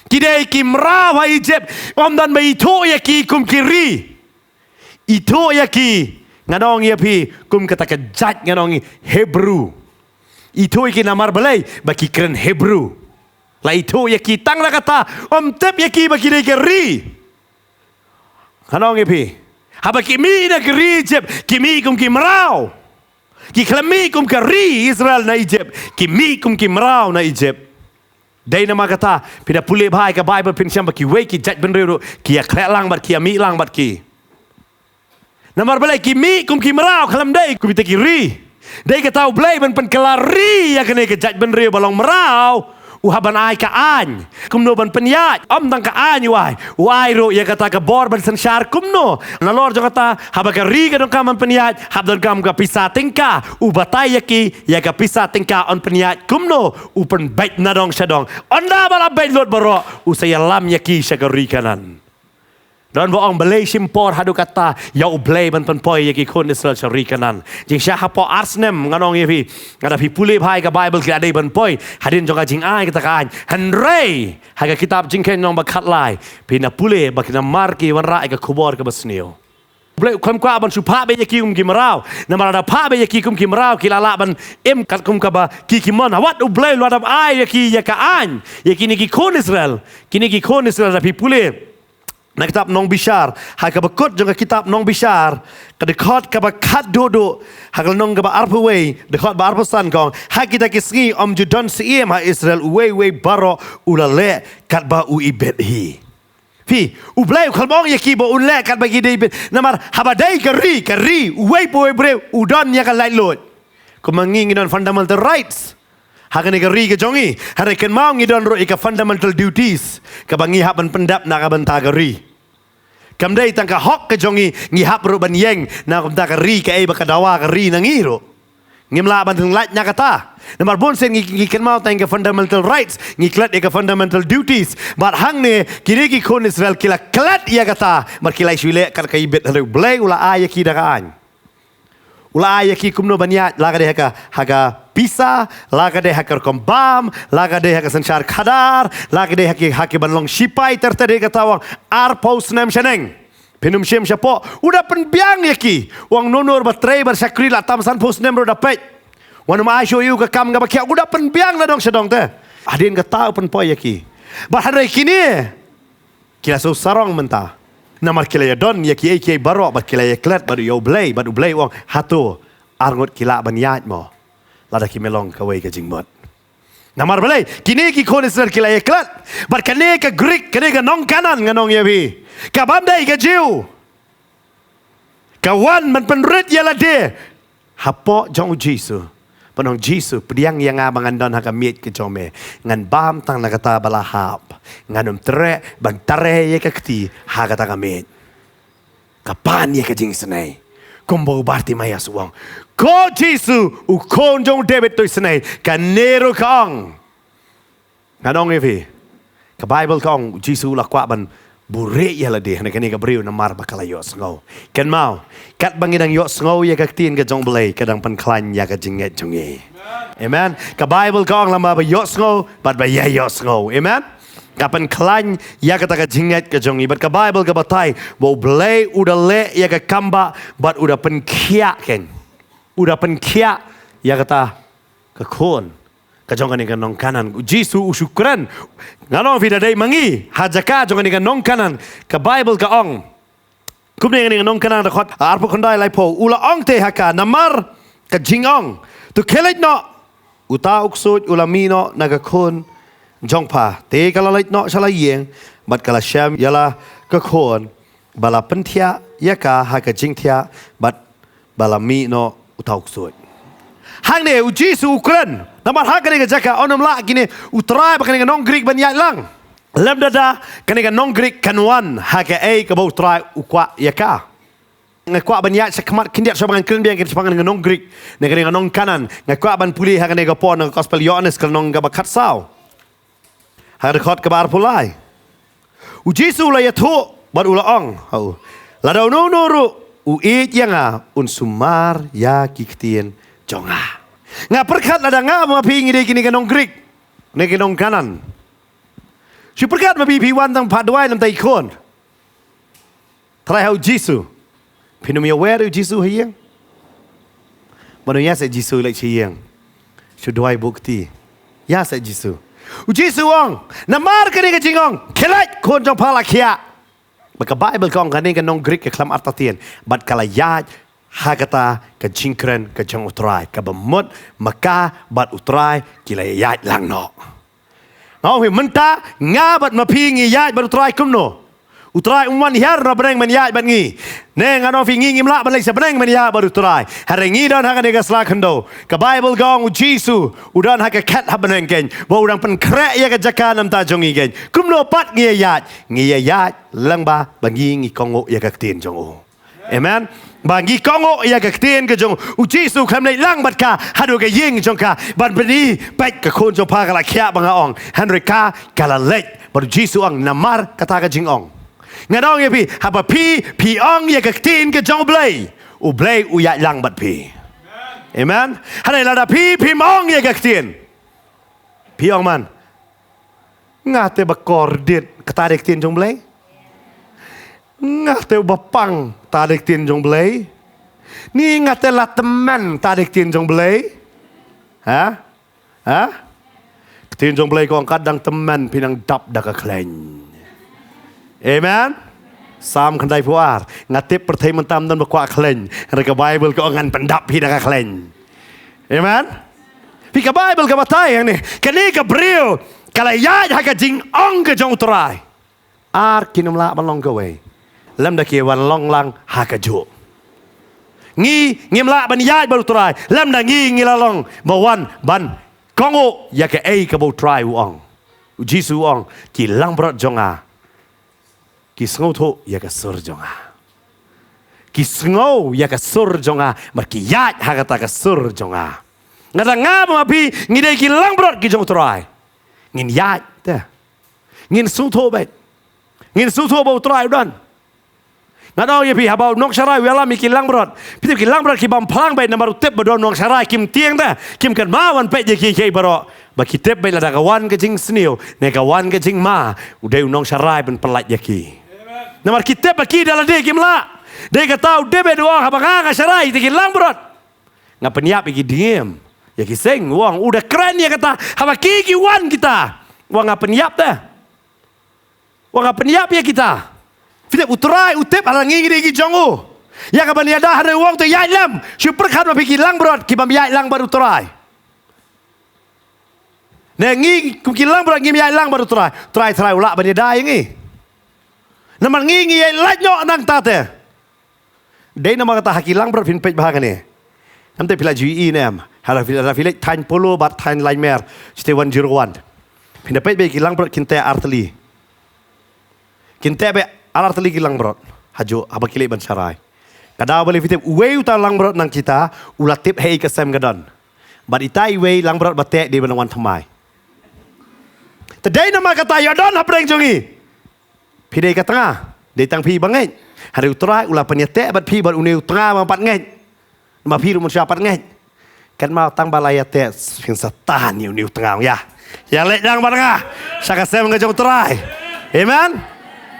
Ki dei ki mraw ha Egypt. Ym don ba ithuh ïa ki kum ki ri. Ithuh ïa ki, ngan ong ïa phi, kum kata ka jait, ngan ong, Hebru. Ithuh ïa ki namar balei? Ba ki kren Hebru. La ithuh ïa ki tang da kata, ym tip ïa ki ba ki dei ka ri. Ngan ong ïa phi, haba ki mih na ka ri Egypt, ki mih kum ki mraw. Ki khlem mih kum ka ri Israel na Egypt, ki mih kum ki mraw na Egypt. Dei namar kata, phi da pule bha ïa ka Baibl, phin shem ba kiwei ki jaitbynriew ruh ki ïakhleh lang bad ki, ïamih lang bad ki. Namar balei? Ki mih kum ki mraw, khlem dei kum kita ki ri. Dei kata U Blei ban pynkylla ri ïa kane ka jaitbynriew ba long mraw, u hap ban ai ka aiñ kumno ban pynïaid. Ym tang ka aiñ u ai, u ai ruh ïa kata ka bor ban synshar kumno. Nalor jong kata, haba ka ri ka donkam ban pynïaid, hap donkam ka pisa tyngka. U batai ïa ki ïa ka pisa tyngka, yn pynïaid kumno, u pynbeit na dong sha dong. Ynda ba la beit lut baroh, u sa ïalam ïa ki sha ka ri Kanaan. Don ba ong, balei shim por haduh katta ïa U Blei ban pynpoi ïa ki khun Israel sha ri Kanaan? Jingshisha hapoh ar snem, ngan ong ïa phi, lada phi pule bha ïa ka Baibl, ki la dei ban poi hadien jong ka jingai kata ka aiñ. Hynrei ha ka kitab Jingkheiñ lynnong ba khatlai, phin da pule ba ki namar ki wanrah ïa ka khubor kaba sniew. U Blei um kwah ban shu phah beit ïa ki kum ki mraw. Namar lada phah beit ïa ki kum ki mraw, ki la lah ban im katkum kaba ki, ki mon. Wat U Blei u la dep ai ïa ki ïa ka aiñ, ïa kine ki khun Israel. Kine ki khun Israel, lada phi pule na kitab Nongbishar, ha kaba kut jong ka kitab Nongbishar, ka dkhot kaba khatduh duh, ha ka lynnong kaba arphew wei, dkhot ba arphew san, ka ong, ha kita ki sngi ym ju don syiem ha Israel, uwei uwei baroh u la leh katba u ibit hi. Phi, U Blei u khlem ong ïa ki ba un leh katba ki dei beit. Namar haba dei ka ri, ka ri, uwei pa uwei briew u don ïa ka laitluid. Kumba ngi, ngi don fundamental rights ha kane ka ri ka jong ngi, hynrei kynmaw ngi don ruh ïa ka fundamental duties kaba ngi hap ban pyndep na ka bynta ka ri. Kam dei tang ka hok ka jong ngi, ngi hap ruh ban ïeng na ka bynta ka ri, kaei ba ka dawa ka ri na ngi ruh. Ngim lah ban lait na kata. Namar bun sien ngi, ngi kynmaw tang ka fundamental rights, ngi klet ïa ka fundamental duties. Bad hangne, kine ki khun Israel ki la klet ïa kata, bad ki la shu leh kat ka ibit, hynrei U Blei u la ai ïa ki da ka aiñ. U la ai ïa ki kumno ban ïaid, la ka dei ha ka, ha ka pisa, la ka dei ha ka rukom bam, la ka dei ha ka synshar khadar, la ka dei ha ki, ha ki ban long shipai, ter ter, dei kata u ong arphew snem shaneng. Phin ym shim shapoh. U da pynbiang ïa ki. U ong, no no ba trei bad shakri la tam sanphew snem ruh da peit. Wat nym ai shuh ïa u ka kam kaba khiah. U da pynbiang na dong sha dong te. Hadien kata u pynpoi ïa ki. Bad hynrei kine ki la shu sarong mynta. Namar ki la ïadon ïa kiei kiei baroh bad ki la ïaklet bad ïa U Blei, bad U Blei u ong, hato arngut ki lah ban ïaid mo? Lada kim long kawei ka jingmut. Namar balei? Kine ki khun Israel ki la ïaklet bad kane ka Grik, kane ka nong Kanaan, ngan ong ïa phi, ka bym dei ka Jiw. Ka wan ban pynrit ïa lade hapoh jong U Jisu. Ban ong, Jisu, pdiang ïa nga ba ngan don ha ka miej ka jong me. Ngan bam tang na kata ba la hap. Ngan ym treh ban trei ïa ka kti ha kata ka miej. Ka pan ïa ka jingisynei. Kumba u Bartimaeus u ong, ko Jisu, u khun jong u David, to isynei. Kane ruh ka ong. Ngan ong ïa phi, ka Baibl ka ong, U Jisu u la kwah ban buhrieh ïa lade na kane ka briew namar ba ka la ïohsngew. Kynmaw, katba ngi dang ïohsngew ïa ka ktien ka jong U Blei, ka dang pynkhlaiñ ïa ka jingngeit jong ngi. Amen. Ka Baibl ka ong, lada ba ïohsngew bad ba ïai ïohsngew. Amen. Ka pynkhlaiñ ïa kata ka jingngeit ka jong ngi. Bad ka Baibl ka batai ba U Blei u da leh ïa ka kam ba, bad u da pynkhiah, keiñ. U da pynkhiah ïa kata ka khun ka jong kane ka nong Kanaan. U Jisu u shu kren. Ngan ong ïa phi, da dei ma ngi ha jaka jong kane ka nong Kanaan, ka Baibl ka ong, kumne, kane ka nong Kanaan, dkhot arphew khyndai, laiphew, u la ong te ha ka, namar ka jingong, to khie leit noh, uta u ksuid u la mih noh na ka khun jong pha. Te ka la leit noh sha la ïing bad ka la shem ïa la ka khun, ba la pynthiah ïa ka ha ka jingthiah, bad ba la mih noh uta u ksuid. Hangne U Jisu u kren, namar ha kane ka jaka un ym lah kine u trai bad kane ka nong Grik ban ïaid lang. Lymda da kane ka nong Grik kan wan ha kaei kaba u trai u kwah ïa ka. Nga kwah ban ïaid shakhmat khyndiat shuwa ba ngan kren biang, kane shaphang kane ka nong Grik ne kane ka nong Kanaan. Nga kwah ban pule ha kane ka por na ka Gospel Ïoannis, ka lynnong kaba khatsaw, ha ka dkhot kaba arphew lai. U Jisu u la ïathuh bad u la ong ha u, lada uno uno ruh u ïeit ïa nga, un sumar ïa ki ktien jong nga. Nga pyrkhat lada nga bad ma phi ngi dei kine ki nong Grik ne ki nong Kanaan, shu pyrkhat ma phi, phi wan tang pat duwai na bynta ki khun. Trai ha U Jisu. Phin ym ïawer ïa U Jisu ha ïing? Ban ong, ïa seh Jisu, leit sha ïing, shu duwai buh kti. Ïa seh Jisu. U Jisu u ong, namar kane ka jingong, khie leit, khun jong pha la khiah. Bad ka Baibl ka ong kane ka nong Grik ka khlem artatien bad ka la ïaid ha kata ka jingkren ka jong U Trai, kaba mut ma ka bad U Trai ki la ïaid lang noh. Nga ong ïa phi, mynta nga bad ma phi ngi ïaid bad U Trai kumno? U Trai um wan hiar na bneng ban ïaid bad ngi. Ne, ngan ong ïa phi, ngi ngim lah ban leit sha bneng ban ïaid bad U Trai. Hynrei ngi don ha kane ka sla khyndew. Ka Baibl ka ong U Jisu u don ha ka khet ha bneng, keiñ, ba u dang pynkhreh ïa ka jaka na bynta jong ngi, keiñ. Kumno pat ngi ïaid? Ngi ïaid lyngba ba ngi, ngi kohnguh ïa ka ktien jong u. Amen. Ba ngi kohnguh ïa ka ktien ka jong u. U Jisu u khlem leit lang bad ka haduh ka ïing jong ka ban pyni, peit, ka khun jong pha ka la khiah ba nga ong. Hynrei ka, ka la leit. Bad U Jisu u ong, namar kata ka jingong. Ngan ong ïa phi, haba phi, phi ong ïa ka ktien ka jong U Blei, U Blei u ïaid lang bad phi. Amen. Hynrei lada phi, phim ong ïa ka ktien, phi ong man, nga te ba kordit, kata dei ktien jong U Blei? Nga te ba pang, kata dei ktien jong U Blei? Ni nga te la tymmen, kata dei ktien jong U Blei? Ha? Ha? Ktien jong U Blei ka ong, katba dang tymmen phi nang dap da ka khleiñ. Amen. Salm khyndaiphew ar. Nga tip pyrthei mynta ym don ba kwah khleiñ. Hynrei ka Baibl ka ong, ngan pyndap phi da ka khleiñ. Amen. Phi, ka Baibl ka batai hangne, kane ka briew ka la ïaid ha ka jingong ka jong U Trai. Ar kin ym lah ban long kawei lymda ki wan long lang ha kajuh. Ngi ngim lah ban ïaid bad U Trai lymda ngi ngi la long ba wan ban kohnguh ïa kaei kaba U Trai u ong. U Jisu u ong, ki langbrot jong nga ki sngewthuh ïa ka sur jong nga. Ki sngew ïa ka sur jong nga, bad ki ïaid ha kata ka sur jong nga. Nga da, nga bad ma phi ngi dei ki langbrot ki jong U Trai. Ngin ïaid te. Ngin sngewthuh beit. Ngin sngewthuh ba U Trai u don. Nga ong ïa phi, haba u nongsharai u ïalam ïa ki langbrot, phi tip ki langbrot ki bam phlang beit namar u tip ba don u nongsharai, kim tieng te, kim kynmaw ban peit ïa ki kiei baroh. Ba ki tip beit lada ka wan ka jingsniew ne ka wan ka jingma, u dei u nongsharai ban pyllait ïa ki. Namar ki tip ba ki da lade kim lah. Dei kata u David u ong, haba nga nga sharai ïa ki langbrot, nga pynïap ïa ki dngiem, ïa ki sing, u ong, u da kren ïa kata, haba ki ki wan kita, u ong nga pynïap te. Ong nga pynïap ïa kita. Phi tip u Trai u tip, haba ngi ngi dei ki jong u. Ïa kaban ïada hynrei u ong to ïaid lem. Shu pyrkhat ma phi ki langbrot ki bym ïaid lang bad u Trai. Ne ngi kum ki langbrot ngim ïaid lang bad u Trai. Trai Trai u lah ban ïada ïa ngi. Namar ngi ngi ïaid lait noh nangta te. Dei namar kata ha ki langbrot phin peit bha kane. Namar te phi la ju ïohi ne em. Haba phi la, phi leit thaiñ Polo bad thaiñ Laimer. State one zero one. Phin da peit beit ki langbrot kin teh artylli. Kin teh beit artylli ki langbrot. Hajuh haba ki leit ban sharai. Ka daw balei phi tip, uwei uta u langbrot nangta u la tip haei ka sem ka don. Bad ita iwei langbrot ba teh dei ban wan thymmai. Te dei namar kata ïoh don hapdeng jong ngi. Phi dei ka tnga, dei tang phi ba ngeit. Hynrei u Trai u la pynïateh bad phi bad une u tnga ba pat ngeit. Namar phi ruh mynshuwa pat ngeit. Kynmaw tang ba la ïateh, phin sa tan ïa une u tnga ïa. Ïa leit lang bad nga sha ka sem ka jong u Trai. Amen.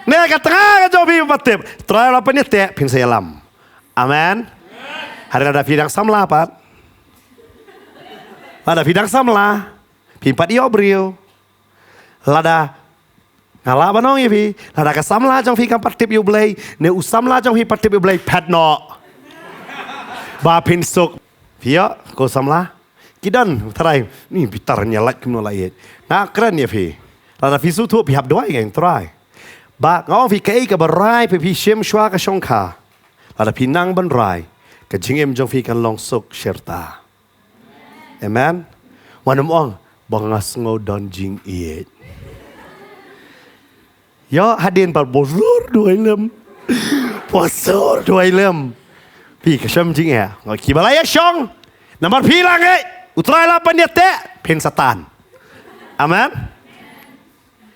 Ne ka tnga ka jong phi ba pat tip, Trai u la pynïateh, phin sa ïalam. Amen. Hynrei lada phi dang samla pat. Lada phi dang samla, phi pat ïoh briew. Lada, nga lah ban ong ïa phi, lada ka samla jong phi kam pat tip ïa u Blei, ne u samla jong phi pat tip ïa u Blei, phet noh. Ba phin suk. Phi ïoh, ko samla. Ki don, Trai, ni bitar ïa lait kumno la ïeit. Nga kren ïa phi. Lada phi sngewthuh phi hap duwai ïa u Trai. Ba nga ong phi kaei kaba rai phi, phi shim shuwa ka shongkha. Lada phi nang ban rai, ka jingim jong phi kan long suk shirta. Amen. Wat nym ong ba nga sngew don jingïeit. Ïoh hadien pat bosur duwai lem. Bosur duwai lem. Phi ka shem jingeh. Nga ki ba la ïa shong. Namar phi la ngeit. U Trai la pynïateh. Phin sa tan. Amen.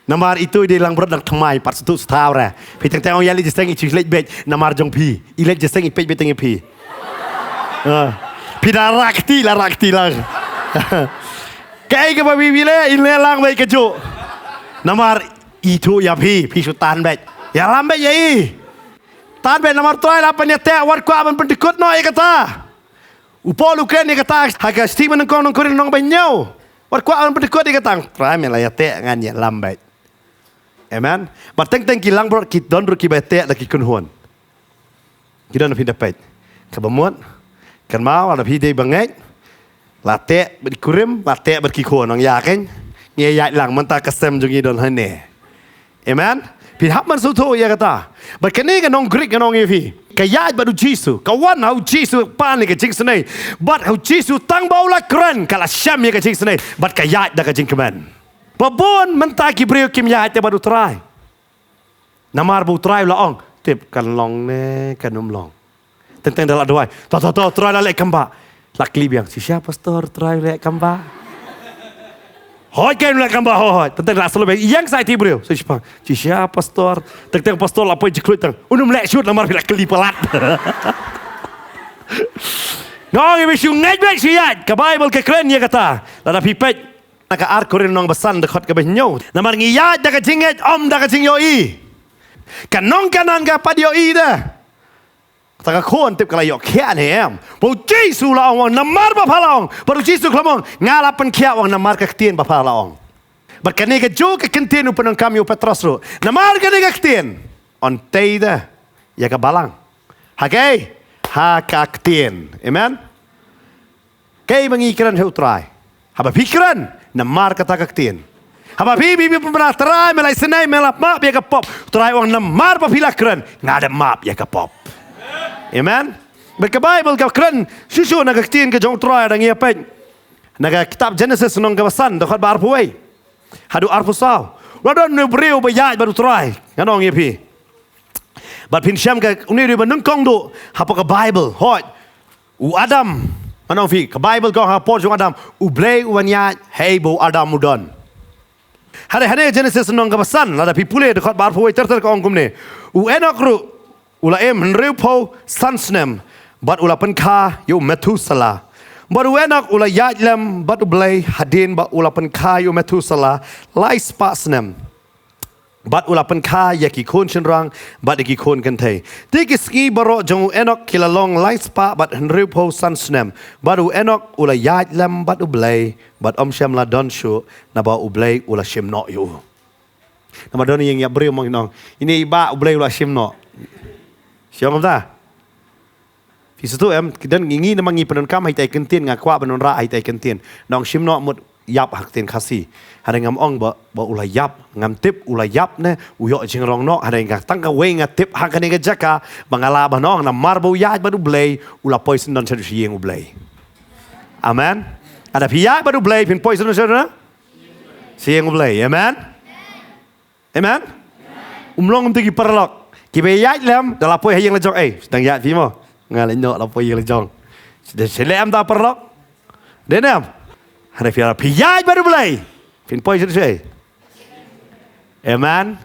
Namar itu i dei langbrot dang thymmai pat sngewthuh sngewthuh re. Phi teng teng ong ïa leit jingsteng i chi leit beit namar jong phi. I leit jingsteng i peit beit teng ïa phi. Ah. Phi da rah kti la rah kti lang. Kaei kaba phi phi leh i leh lang beit kajuh. Namar itu ïa phi phi shu tan beit. Ïalam beit ïa i. Tan beit namar Trai la pynïateh wat kwah ban pyndykut noh ïa kata. U Paul u kren ïa kata ha ka shithi ba nyngkong nong Korinth lynnong ba hynñiew. Wat kwah ban pyndykut ïa kata. Trai me la ïateh ngan ïalam beit. Amen. Bad teng teng ki langbrot ki don ruh kiba teh da ki kynhun. Ki don phi da peit. Kaba mut. Kynmaw lada phi dei ba ngeit. La teh bad ki kurim, la teh bad ki khun. Ong ïa kein. Ngi ïaid lang mynta ka sem jong ngi don hangne. Amen. Phi hap ban sngewthuh ïa kata. Bad kane ka nong Greek ka nong ïa phi. Ka ïaid bad u Jisu. Ka wan ha u Jisu pan ïa ka jingsnei. Bad ha u Jisu tang ba u la kren ka la shem ïa ka jingsnei. Bad ka ïaid da ka jingkmen. Ba bun mynta ki briew kim ïaid te bad u Trai. Namar ba u Trai u la ong, tip kan long ne kan ym long. Teng teng da la duwai. To to to Trai la leh kamba. La kylli biang, shisha pastor Trai leh kamba. Hoi kan leh kamba hoi. Teng teng la selo biang ïeng sa ïa ki briew. Shisha pastor. Teng teng pastor la poi jingkluid teng. Un ym leh shut namar phi la kylli palat. Nga ong ïa phi shu ngeit beit shu ïaid. Ka Baibl ka kren ïa kata. Lada phi peit na ka ar Korinth lynnong ba san dkhot kaba hynñiew. Namar ngi ïaid da ka jingngeit ym da ka jingïohi. Ka nong Kanaan ka pat ïohi de. Kata ka khun tip ka la ïoh khiah ne em. Ba u Jisu la ong namar ba pha la ong. Ba u Jisu ka la ong nga la pynkhiah ong namar ka ktien ba pha la ong. Bad kane kajuh ka ktien u pyndonkam ïa u Petros ruh. Namar kane ka ktien. Yn tei de ïa ka balang. Ha kaei? Ha ka ktien. Amen. Kaei ba ngi kren ha u Trai? Haba phi kren namar kata ka ktien. Haba phi phi phi pynbna Trai me la isynei me la map ïa ka pop. Trai ong namar ba phi la kren nga da map ïa ka pop. Amen. Bad ka Baibl ka kren shuh shuh na ka ktien ka jong u Trai da ngi ïa peit. Na ka kitab Genesis lynnong kaba san dkhot ba arphew wei haduh arphew saw. La don une u briew ba ïaid bad u Trai. Ngan ong ïa phi. Bad phin shem ka une u briew ba nyngkong duh hapoh ka Baibl. Hooid. U Adam, ngan ong phi, ka Baibl ka ong ha por jong u Adam, U Blei u wan ïaid, haei ba u Adam u don. Hane hane Genesis lynnong kaba san, lada phi pule dkhot ba arphew wei ter ter ka ong kumne. U Enok ruh, u la im hynriewphew san snem, bad u la pynkha ïa u Methuselah. Bad u Enok u la ïaid lem bad U Blei hadien ba u la pynkha ïa u Methuselah lai spah snem. Bad u la pynkha ïa ki khun shynrang bad ïa ki khun kynthei. Te ki sngi baroh jong u Enok ki la long lai spah bad hynriewphew san snem. Bad u Enok u la ïaid lem bad U Blei, bad ym shym la don shuh, naba U Blei u la shim noh ïa u. Namar don ïing ïa briew mo ngi ong, ine i bah U Blei u la shim noh. Sngewthuh em? Phi sngewthuh em, ki don ngi, ngi namar ngi pyndonkam ha ita i kyntien, nga kwah ban wanrah ha ita i kyntien. Nong shim noh mut ïap ha ktien Khasi. Hynrei ngam ong ba, ba u la ïap, ngam tip u la ïap ne u ïoh jingrong noh, hynrei nga tang kawei nga tip ha kane ka jaka ba nga lah ban ong namar ba u ïaid bad U Blei, u la poi syndon sha ïing U Blei. Amen. Lada phi ïaid bad U Blei phin poi syndon sha ïing U Blei. Amen. Amen. Um long kumta ki paralok. Kiba ïaid lem da la poi ha ïing la jong, eh, sdang ïaid phi mo. Nga la ïoh la poi ïing la jong. Sdang sha lem da paralok. Dei ne em? Hynrei phi ïaid bad U Blei phin poi sha ïing. Amen.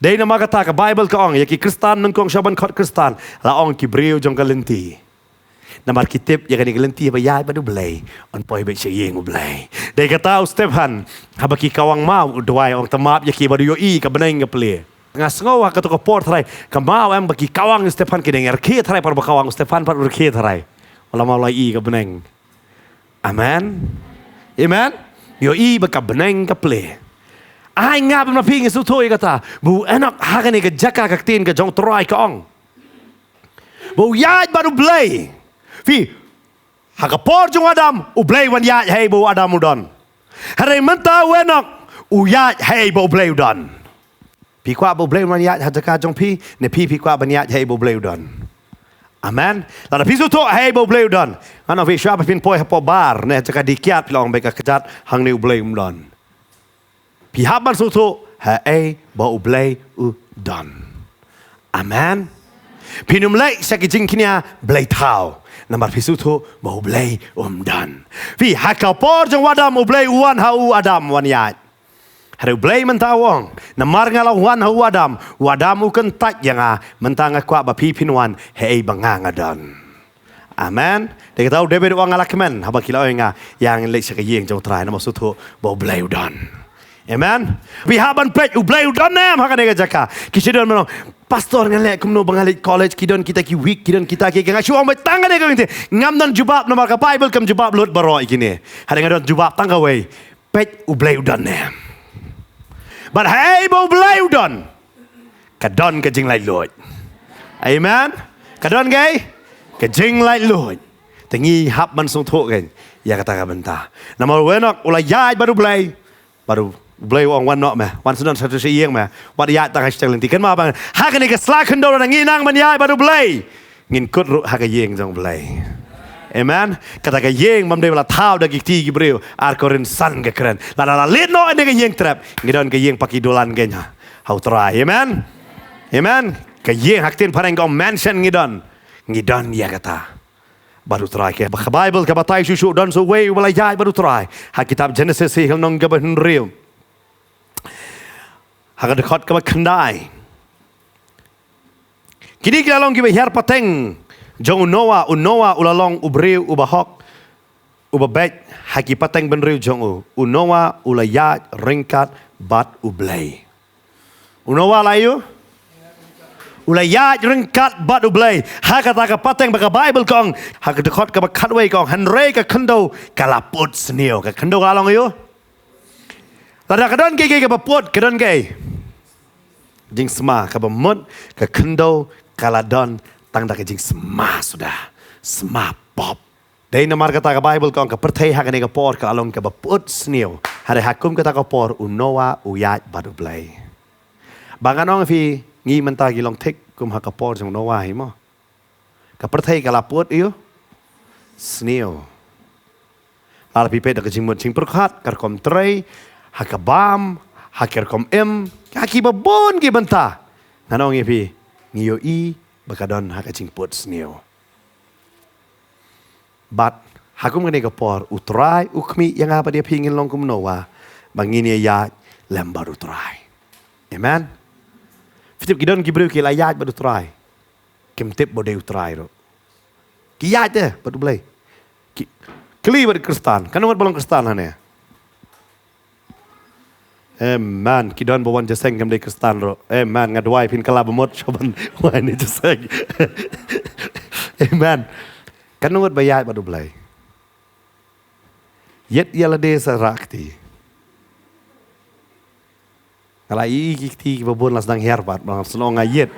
Dei namar kata ka Baibl ka ong ïa ki Khristan nyngkong sha ban khot Khristan, la ong ki briew jong ka lynti. Namar ki tip ïa kane ka lynti ba ïaid bad U Blei yn poi beit sha ïing U Blei. Dei kata u Stephan, haba ki kawang maw u duwai, ong, te map ïa ki ba u ïohi ka bneng ka plie. Nga sngew ha kato ka por trai, ka maw em ba ki kawang u Stephan, ki dang ïa rkhie trai, por ba kawang u Stephan pat u rkhie trai. U la maw la ïohi ka bneng. Amen. Amen. Ïohi ba ka bneng ka plie. Ai nga ba ma phi ngi sngewthuh ïa kata ba u Enok ha kane ka jaka ka ktien ka jong u Trai ka ong ba u ïaid bad U Blei. Phi, ha ka por jong u Adam U Blei u wan ïaid haei ba u Adam u don. Hynrei mynta u Enok u ïaid haei ba U Blei u don. Phi kwah ba U Blei un wan ïaid ha jaka jong phi, ne phi, phi kwah ban ïaid haei ba U Blei u don? Amen. Lada phi sngewthuh haei ba U Blei u don, ngan ong phi, shuwa ba phin poi hapoh bar ne ha jaka dih kiad, phi la ong, bad ka kjat hangne U Blei um don. Phi hap ban sngewthuh haei ba U Blei u don. Amen. Phin ym leit sha ki jingkñia blei thaw namar phi sngewthuh ba U Blei um don. Phi, ha ka por jong u Adam U Blei u wan ha u Adam wan ïaid. Hynrei U Blei mynta u ong, namar nga la wan ha u Adam, u Adam u kyntait ïa nga, mynta nga kwah ba phi phin wan haei ba nga nga don. Amen. Dei kata u David u ong, nga la kmen haba ki la ong ïa nga, ïa ngin leit sha ka ïing jong u Trai namar sngewthuh ba U Blei u don. Amen. Phi hap ban peit U Blei u don ne em ha kane ka jaka. Ki shu don ban ong, Pastor, ngan leh kumno ba nga leit college, ki don kita ki weak, ki don kita ki, nga shu ong beit tang kane ka ktien. Ngam don jubab namar ka Baibl kam jubab lut baroh ïa kine. Hynrei nga don jubab tang kawei. Peit U Blei u don ne em. Bad haei ba U Blei u don, ka don ka jinglaitluid. Amen. Ka don kaei? Ka jinglaitluid. Te ngi hap ban sngewthuh kein ïa kata ka bynta. Namar u Enok u la ïaid bad U Blei. Bad U Blei u ong, wan noh me, wan sdang sha ïing me. Wat ïaid tang ha sha lynti. Kynmaw ba ha kane ka sla khyndew lada ngi nang ban ïaid bad U Blei, ngin kut ruh ha ka ïing jong U Blei. Amen. Kata ka ïing bym dei ba la thaw da ki kti ki briew. Ar Korinth san ka kren, lada la leit noh ïa ka ïing trep, ngi don ka ïing paki dulan kein ha, ha u Trai. Amen. Amen. Ka ïing ha ktien phareng ka ong mansion ngi don. Ngi don ïa kata bad u Trai. Ka Baibl ka batai shuh shuh don sa uwei uba la ïaid bad u Trai. Ha kitab Jenesis, ha lynnong kaba hynriew, ha ka dkhot kaba khyndai. Kine ki la long kiba hiar pateng jong u Noah. U Noah u la long u briew uba hok, uba beit ha ki pateng bynriew jong u. U Noah u la ïaid ryngkat bad U Blei. U Noah la ïoh, u la ïaid ryngkat bad U Blei. Ha kata ka pateng ba ka Baibl ka ong, ha ka dkhot kaba khatwei ka ong, hynrei ka khyndew ka la put sniew. Ka khyndew ka la long ïoh. Lada ka don kaei kaei kaba put, ka don kaei? Jingsma. Kaba mut ka khyndew ka la don tang da ka jingsma suda. Sma pop. Dei namar kata ka Baibl ka ong ka pyrthei ha kane ka por ka la long kaba put sniew. Hynrei ha kum kata ka por u Noah u ïaid bad U Blei. Ba ngan ong ïa phi, ngi mynta ngi long thik kum ha ka por jong u Noah hi mo. Ka pyrthei ka la put ïoh sniew. Lada phi peit da ka jingmut jingpyrkhat, ka rukom trei, ha ka bam, ha ka rukom im, ha kiba bun ki bynta, ngan ong ïa phi, ngi ïohi ba ka don ha ka jingput sniew. Bad ha kum kane ka por u Trai u khmih ïa nga bad ïa phi ngin long kum u Noah, ba ngin ïaid lem bad u Trai. Amen. Phi tip ki don ki briew ki la ïaid bad u Trai. Kim tip ba u dei u Trai ruh. Ki ïaid te bad U Blei. Ki kylli bad Khristan. Katno ngut ba long Khristan hangne? Amen. Ki don ba wan jingïaseng kim dei Khristan ruh. Amen. Nga duwai phin kylla ba mut sha ban wan ïaseng. Amen. Katno ngut ba ïaid bad U Blei? Ïeit ïa lade sa rah kti. Nga la ïohi ki kti kiba bun la sdang hiar pat, ba nga sngew nga ïeit.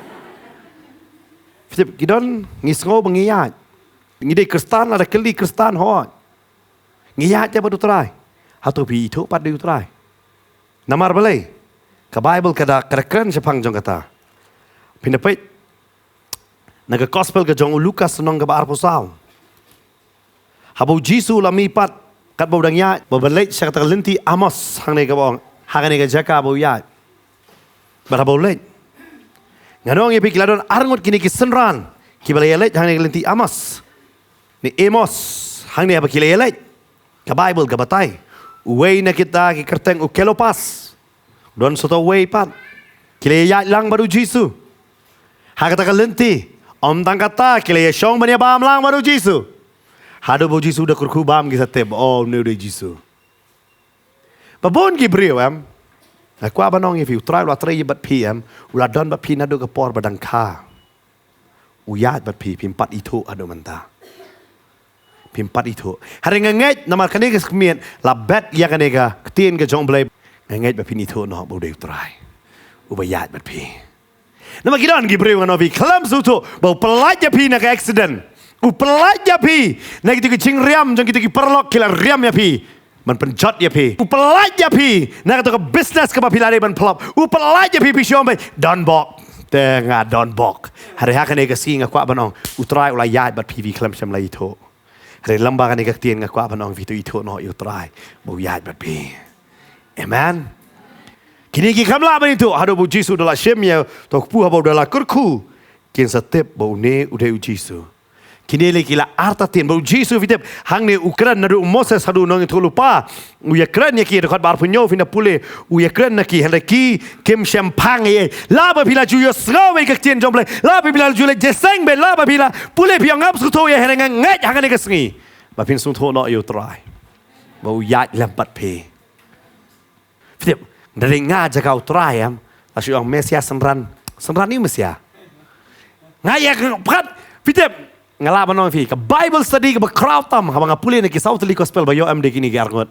Phi tip, ki don, ngi sngew ba ngi ïaid. Ngi dei Khristan, lada kylli Khristan, hooid. Ngi ïaid te bad u Trai. Hato phi ithuh pat da u Trai? Namar balei? Ka Baibl ka da, ka da kren shaphang jong kata. Phin da peit na ka Gospel ka jong u Lukas lynnong kaba arphew saw. Haba u Jisu u la mih pat, katba u dang ïaid, ba u leit sha kata ka lynti Emaus, hangne kaba ong, ha kane ka jaka ba u ïaid. Bad haba u leit, ngan ong ïa phi, ki la don arngut kine ki synran kiba la ïaleit hangne ka lynti Emaus, ne Emaus, hangne haba ki la ïaleit. Ka Baibl ka batai, uwei na kita ki kyrteng u Klopas. Don sa uto uwei pat. Ki la ïaid lang bad u Jisu ha kata ka lynti. Ym tang kata, ki la ïashong ban ïabam lang bad u Jisu. Haduh ba u Jisu u da kyrkhu bam, ki sa tip, oh, une u dei u Jisu. Ba bun ki briew, em, nga kwah ban ong ïa phi, u Trai u la trei bad phi, em, u la don bad phi naduh ka por ba dang kha. U ïaid bad phi, phim pat ithuh haduh mynta. Phim pat ithuh. Hynrei nga ngeit namar kane ka sngewbha la bet ïa kane ka ktien ka jong U Blei. Nga ngeit ba phin ithuh noh ba u dei u Trai uba ïaid bad phi. Namar ki don ki briew, ngan ong ïa phi, khlem sngewthuh ba u pyllait ïa phi na ka accident, u pyllait ïa phi na kito ki jingriam jong kito ki paralok ki la riam ïa phi ban pynjot ïa phi. U pyllait ïa phi na kato ka business kaba phi la dei ban pynlong. U pyllait ïa phi, phi shu ong beit, donbok. Te nga donbok. Hynrei ha kane ka sngi nga kwah ban ong, u Trai u la ïaid bad phi, phi khlem shym la ithuh. Hynrei lyngba kane ka ktien nga kwah ban ong, phi to ithuh noh ïa u Trai ba u ïaid bad phi. Amen. Kine ki khlem lah ban ithuh haduh ba u Jisu u da la shim ïa uto u kpu, haba u da la kyrkhu, kin sa tip ba une u dei u Jisu. Kine lei ki la artatien ba u Jisu, phi tip, hangne u kren naduh u Moses haduh u nongïathuhlypa. U ïakren ïa ki, dkhot ba arphew hynñiew phin da pule, u ïakren ïa ki, hynrei ki kim shym phang ei ei. Lah ba phi la ju ïohsngew ïa ka ktien jong U Blei, lah ba phi la ju leit jingïaseng bad lah ba phi la pule, phi ong ngam sngewthuh ei ei, hynrei nga ngeit ha kane ka sngi ba phin sngewthuh noh ïa u Trai ba u ïaid lem bad phi. Phi tip, da dei nga jaka u Trai, em, la shu ong, Mesia synran, synran ïa u Mesia. Nga ïa ka pyrkhat, phi tip, nga lah ban ong ïa phi, ka Bible study kaba khraw tam haba nga pule na ki saw tylli gospel ba ïoh em dei kine ki arngut.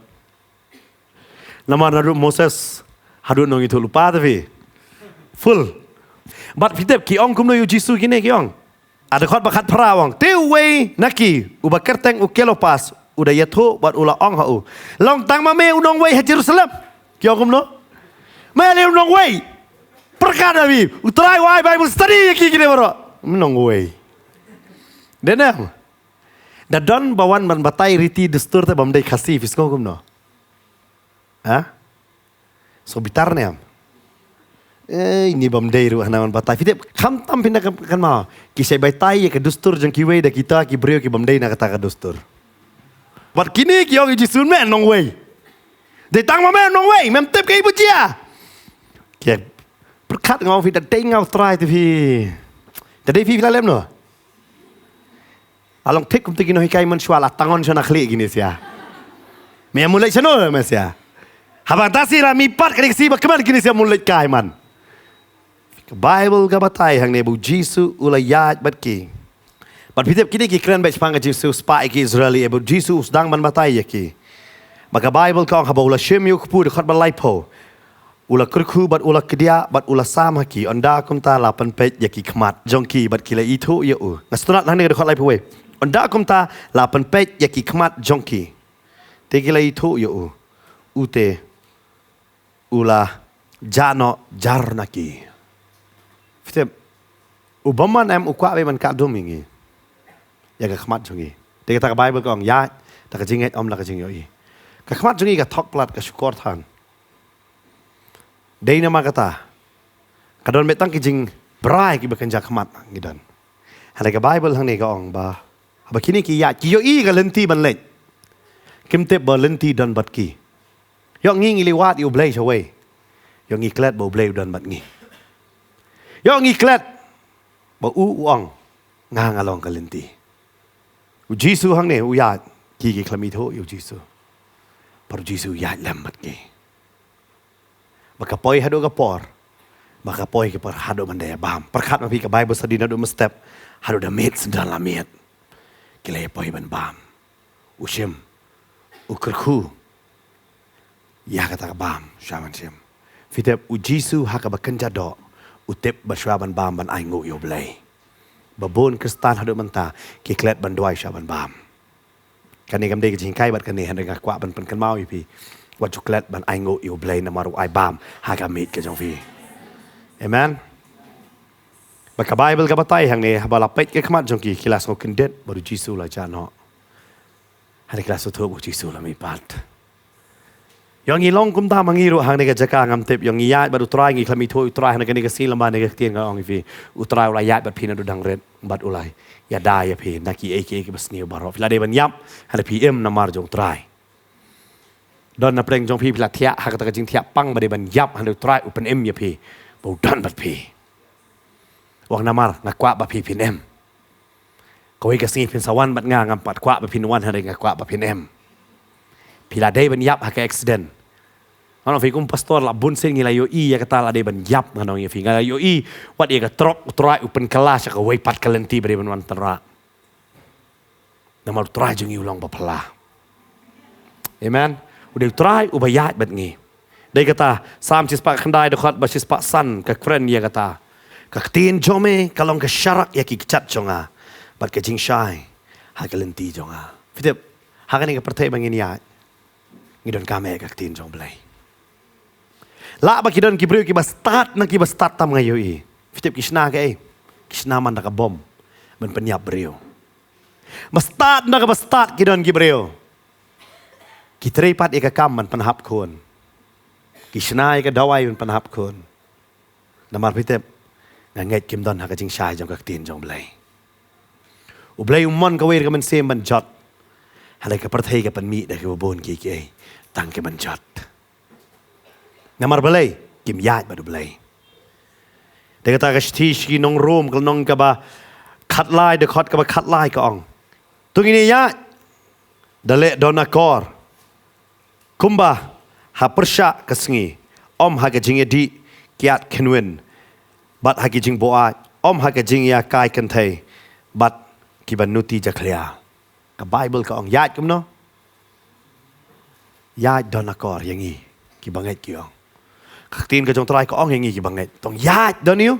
Namar naduh u Moses haduh u nongïathuhlypa, te phi, full. Bad phi tip ki ong kumno ïa u Jisu, kine ki ong. Ha dkhot ba khatphra u ong, te uwei na ki, uba kyrteng u Klopas, u da ïathuh bad u la ong ha u, long tang ma me u nongwei ha Jerusalem. Ki ong kumno? Me lei u nongwei. Pyrkhat ïa phi, u Trai u ai Bible study ïa ki kine baroh. Me nongwei. Dei ne em? Da don ba wan ban batai riti dustur te bym dei Khasi, phi sngew kumno? Ha? Sngew bitar ne em? Eh, ine bym dei ruh hana ban batai. Phi tip, khamtam phin da kynmaw, ki sa batai ïa ka dustur jong kiwei da kita ki briew ki bym dei na kata ka dustur. Bad kine ki ong ïa u Jisu, me nongwei. Dei tang ma me nongwei, mem tip kaei ba jia. Ki pyrkhat, nga ong ïa phi, da dei nga u Trai te phi, da dei phi, phi la lem noh. La long thik kumta ki nonghikai mynshuwa, la tang on shwa na khlieh kine sha. Me ïa mut leit shano me sha? Haba tang shi la mih pat, kane ka shi ba kmen kine sha mut leit kai man. Ka Bible ka batai hangne ba u Jisu u la ïaid bad ki. Bad phi tip kine ki kren beit shaphang ka jingsiew spah ïa ki Israel, ïa ba u Jisu u sdang ban batai ïa ki. Ba ka Bible ka ong haba u la shim ïa u kpu, dkhot ba laiphew, u la kyrkhu bad u la kdiah bad u la sam ha ki, ynda kumta la pynpeit ïa ki khmat jong ki bad ki la ithuh ïa u. Nga sngewtynnat hangne ka dkhot laiphew wei. Ynda kumta la pynpeit ïa ki khmat jong ki, te ki la ithuh ïa u. U te u la jah noh jar na ki. Phi tip, u bymman em u kwah beit ban kah dum ïa ngi, ïa ka khmat jong ngi. Te kata ka Bible ka ong, ïaid da ka jingngeit, ym da ka jingïohi. Ka khmat jong ngi ka thok palat, ka shukor than. Dei namar kata ka don beit tang ki jingbrai kiba kynja khmat ngi don. Hynrei ka Bible hangne ka ong ba haba kine ki ïaid, ki ïohi ka lynti ban leit, kim tip ba lynti don bad ki. Ïoh ngi ngi leit wad ïa u Blei shawei. Ïoh ngi klet ba u Blei u don bad ngi. Ïoh ngi klet ba u u ong, Nga nga long ka lynti. U Jisu hangne u ïaid, ki ki khlem ithuh ïa u Jisu. Bad u Jisu u ïaid lem bad ki. Ba ka poi haduh ka por. Ba ka poi ka por haduh ban da ïa bam. Pyrkhat ma phi ka Bible study naduh mynstep haduh da miet sdang la miet. Ki la ïa poi ban bam. U shim, u kyrkhu ïa kata ka bam shuwa ban shim. Phi tip, u Jisu ha kaba kynja doh u tip ba shuwa ban bam ban ainguh ïa u Blei. Ba bun Khristan haduh mynta ki klet ban duwai shuwa ban bam. Kane kam dei ka jinghikai bad kane, hynrei nga kwah ban pynkynmaw ïa phi, wat ju klet ban ainguh ïa u Blei namar u ai bam ha ka miet ka jong phi. Amen. Ba ka Bible ka batai hangne, haba la peit ka khmat jong ki, ki la sngew kyndit bad u Jisu la jah noh. Hynrei ki la sngewthuh ba u Jisu la mihpat. Ïa ngi long kumta ma ngi ruh hangne ka jaka, ngam tip, ïa ngi ïaid bad u Trai, ngi khlem ithuh u Trai. Hangne kane ka sngi lem bad kane ka ktien nga ong ïa phi, u Trai u la ïaid bad phi naduh dang rit bad u la ïada ïa phi na kiei kiei kiba sniew baroh. Phi la dei ban ïap hynrei phi im namar jong u Trai. Don na pdeng jong phi, phi la thiah ha kata ka jingthiah pang ba dei ban ïap, hynrei u Trai u pynim ïa phi ba u don bad phi. U ong, namar nga kwah ba phi phin im. Kawei ka sngi phin sa wan bad nga, ngam pat kwah ba phin wan, hynrei nga kwah ba phin im. Phi la dei ban ïap ha ka accident. Nga ong ïa phi, kum pastor la bun sien ngi la ïohi ïa kata, la dei ban ïap, nga ong ïa phi. Nga la ïohi wat ïa ka trok u Trai u pynkylla sha kawei pat ka lynti ba dei ban wan tynrah. Namar u Trai jong ngi u long ba phylla. Amen. U dei u Trai uba ïaid bad ngi. Dei kata Salm shispah khyndai, dkhot ba shispah san ka kren ïa kata: Ka ktien jong me ka long ka sharak ïa ki kjat jong nga, bad ka jingshai ha ka lynti jong nga. Phi tip, ha kane ka pyrthei ba ngin ïaid, ngi donkam eh ka ktien jong u Blei. Lah ba ki don ki briew kiba stad, na kiba stad tam nga ïohi. Phi tip ki shna kaei? Ki shna man da ka bom ban pynïap briew. Ba stad na kaba stad ki don ki briew. Ki trei pat ïa ka kam ban pynhap khun. Ki shna ïa ka dawai ban pynhap khun. Namar phi tip, nga ngeit kim don ha ka jingshai jong ka ktien jong u Blei. U Blei um mon kawei ka mynsiem ban jot, hynrei ka pyrthei ka pynmih da kiba bun kiei kiei tang ki ban jot. Namar balei? Kim ïaid bad u Blei. Dei kata ka shithi sha ki nong Rom, ka lynnong kaba khatlai, dkhot kaba khatlai ka ong: To ngin ïaid da leh don akor, kumba ha pyrshah ka sngi, ym ha ka jingïadih kiad khynwin, bad ha ki jingbuaid, ym ha ka jingïakai kynthei bad kiba nuti jakhlia. Ka Bible ka ong ïaid kumno? Ïaid don akor ïa ngi kiba ngeit, ki ong. Ka ktien ka jong u Trai ka ong ïa ngi kiba ngeit, to ïaid don ïu,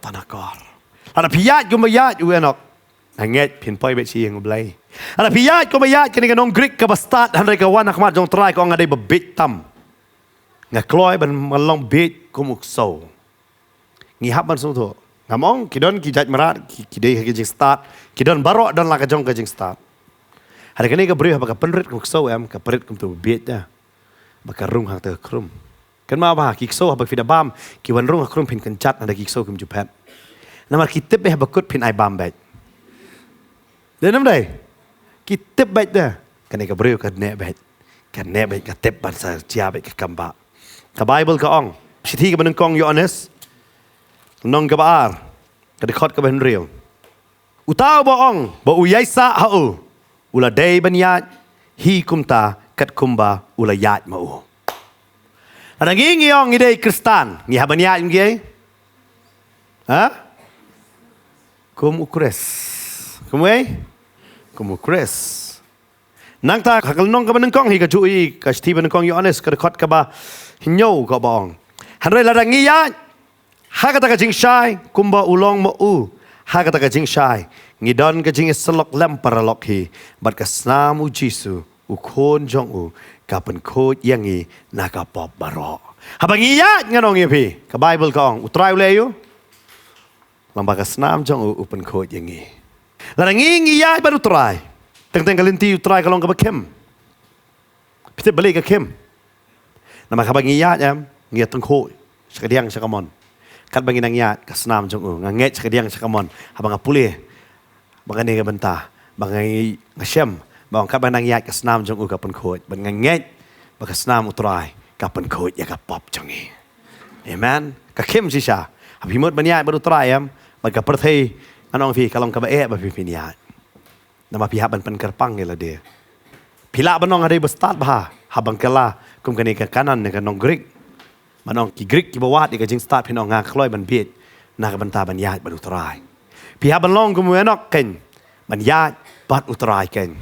don akor. Lada phi ïaid kumba ïaid u Enok, nga ngeit phin poi beit sha ïing u Blei. Lada phi ïaid kumba ïaid kane ka nong Grik kaba stad, hynrei ka wan ha khmat jong u Trai ka ong, nga dei ba bieit tam. Nga kloi ban long bieit kum u ksew. Ngi hap ban sngewthuh. Ngam ong ki don ki jait mrad, ki, ki dei ha ki jingstad, ki don baroh, don la ka jong ka jingstad. Hynrei kane ka briew haba ka pynrit kum u ksew em, ka pynrit kumto ba bieit da. Ba ka rung ha kata ka khrum. Kynmaw ba ki ksew haba phi da bam, ki wan rung ha khrum phin kynjat, hynrei ki ksew kim ju phet. Namar ki tip eh ba kut phin ai bam beit. Dei nam dei? Ki tip beit da. Kane ka briew ka neh beit. Ka neh beit, ka tip ban sa jia beit ka kam ba. Ka Bible ka ong, shithi kaba nyngkong Ïoannis, lynnong kaba ar, ka dkhot kaba hynriew: Uta uba ong ba u ïaisah ha u, u la dei ban ïaid hi kumta katkum ba u la ïaid ma u. Lada ngi ngi ong ngi dei Khristan, ngi hap ban ïaid kum kiei? Ha? Kum u Khrist. Kumwei? Kum u Khrist. Nangta ha ka lynnong kaba nyngkong hi ka ju i, ka shithi ba nyngkong Ïoannis, ka dkhot kaba hynñiew kaba ong: Hynrei lada ngi ïaid ha kata ka jingshai kumba u long ma u ha kata ka jingshai, ngi don ka jingïasyllok lem paralok hi bad ka snam u Jisu, u Khun jong u, ka pynkhuid ïa ngi na ka pop baroh. Haba ngi ïaid, ngan ong ïa phi, ka Bible ka ong, u Trai u leh ïa u? Lyngba ka snam jong u, u pynkhuid ïa ngi. Lada ngi ngi ïaid bad u Trai, teng teng ka lynti u Trai ka long kaba khim. Phi tip balei ka khim? Namar haba ngi ïaid em, ngi ïatyngkhuh sha kadiang sha kamon. Katba ngi nang ïaid ka snam jong u, nga ngeit sha kadiang sha kamon, haba nga pule ba kane ka bynta, ba nga, nga shem ba katba nang ïaid ka snam jong u ka pynkhuid, ba nga ngeit ba ka snam u Trai ka pynkhuid ïa ka pop jong ngi. Amen. Ka khim shisha. Haba phi mut ban ïaid bad u Trai em, bad ka pyrthei Ngan ong phi, ka long kaba eh ba phi phin ïaid. Namar phi hap ban pynkyrpang ïa lade. Phi lah ban ong ha dei ba stad bha, ha bangkela, kum kane ka Kanan ne ka nong Grik. Ban ong ki Grik kiba wad ïa ka jingstad, phin ong nga kloi ban bieit na ka bynta ban ïaid bad U Trai. Phi hap ban long kum u Enok keiñ, ban ïaid bad U Trai keiñ.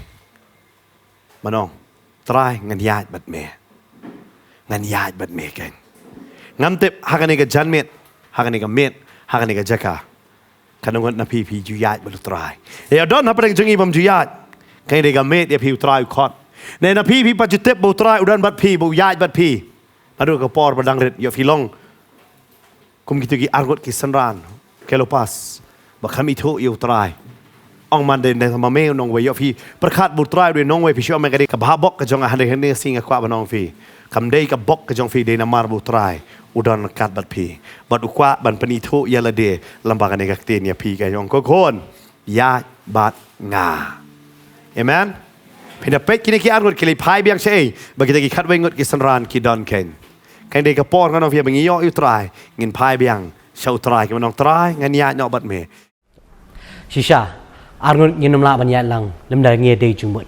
Ban ong, Trai, ngan ïaid bad me. Ngan ïaid bad me keiñ. Ngam tip ha kane ka janmiet, ha kane ka miet, ha kane ka jaka, ka nongot na phi phi ju ïaid bad U Trai. Ïa don hapdeng jong ngi bym ju ïaid. Kane dei ka miet ïa phi, U Trai u khot. Ne na phi phi pat ju tip ba U Trai u don bad phi, ba u ïaid bad phi. Naduh ka por ba dang rit, ïoh phi long kum kito ki arngut ki synran Kleopas, ba kham ithuh ïa U Trai. Ong man dei ne ma me u nongwei, ïoh phi pyrkhat ba U Trai u dei nongwei, phi shu ong me ka dei ka bha bok ka jong nga, hynrei hynrei sngi nga kwah ban ong phi, kam dei ka bok ka jong phi, dei namar ba U Trai u don ryngkat bad phi. Bad u kwah ban pynithuh ïa lade lyngba kane ka ktien ïa phi, ka ong, ko khun, ïaid bad nga. Amen. Phin da peit kine ki arngut ki leit phai biang shaei, ba kita ki khatwei ngut ki synran ki don keiñ. Kane dei ka por ngan ong phi ba ngi ïoh ïa U Trai, ngin phai biang sha U Trai, ki ban ong, Trai, ngan ïaid noh bad me. Shisha, arngut ngin ym lah ban ïaid lang lymda ngi ïadei jingmut.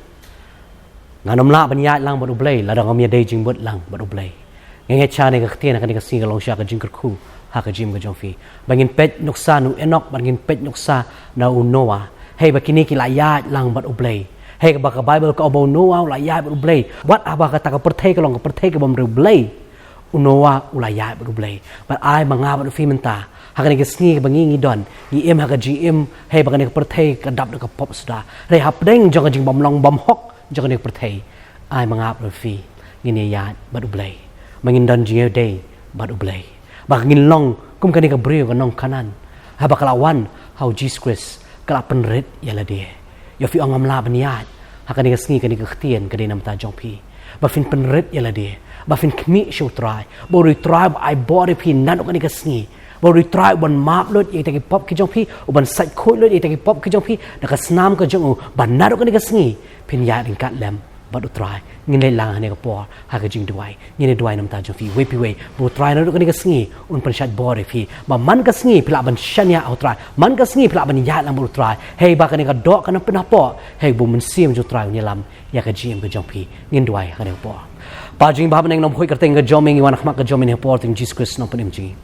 Ngan ym lah ban ïaid lang bad U Blei lada ngam ïadei jingmut lang bad U Blei. Nga ngeit sha kane ka ktien ha kane ka sngi ka long shisha ka jingkyrkhu ha ka jingim ka jong phi, ba ngin peit nuksa na u Enok, ba ngin peit nuksa na u Noah. Hei ba kine ki la ïaid lang bad U Blei. Hei ba ka Baibl ka ong ba u Noah u la ïaid bad U Blei. Wat haba kata ka pyrthei ka long ka pyrthei ka bym riewblei, u Noah u la ïaid bad U Blei. Bad ai ma nga bad phi mynta, ha kane ka sngi ba ngi ngi don, ngi im ha ka jingim, hei ba kane ka pyrthei ka dap da ka pop suda. Hynrei hapdeng jong ka jingbymlong bymhok jong kane ka pyrthei, ai ma nga bad phi ngin ïaid bad U Blei. Ba ngin don jingïadei bad U Blei. Ba ngin long kum kane ka briew ka nong Kanan, haba ka la wan ha U Jisu Khrist, ka la pynrit ïa lade. Ïoh phi ong ngam lah ban ïaid, ha kane ka sngi kane ka ktien ka dei na bynta jong phi, ba phin pynrit ïa lade, ba phin khmih sha U Trai. Ba U Trai ba ai bor ïa phi naduh kane ka sngi. Ba U Trai u ban map lut ïa kita ki pop ki jong phi, u ban sait khuid lut ïa kita ki pop ki jong phi da ka snam ka jong u, ba naduh kane ka sngi phin ïaid ryngkat lem bad U Trai. Ngin leit lang ha kane ka por ha ka jingduwai. Ngin ïa duwai na bynta jong phi, wei pa wei, ba U Trai naduh kane ka sngi un pynshait bor ïa phi, ba man ka sngi phi lah ban shaniah ha U Trai, man ka sngi phi lah ban ïaid lang bad U Trai. Hei ba kane ka doh kan pynhapoh, hei ba U Mynsiem jong U Trai un ïalam ïa ka jingim ka jong phi. Ngin duwai ha kane ka por. Pa jong ngi ba ha bneng, nongpynïaid kyrteng ka jong me, ngi wan ha khmat ka jong me ha kane ka por, Trai Jisu Khrist, Nongpynim jong ngi.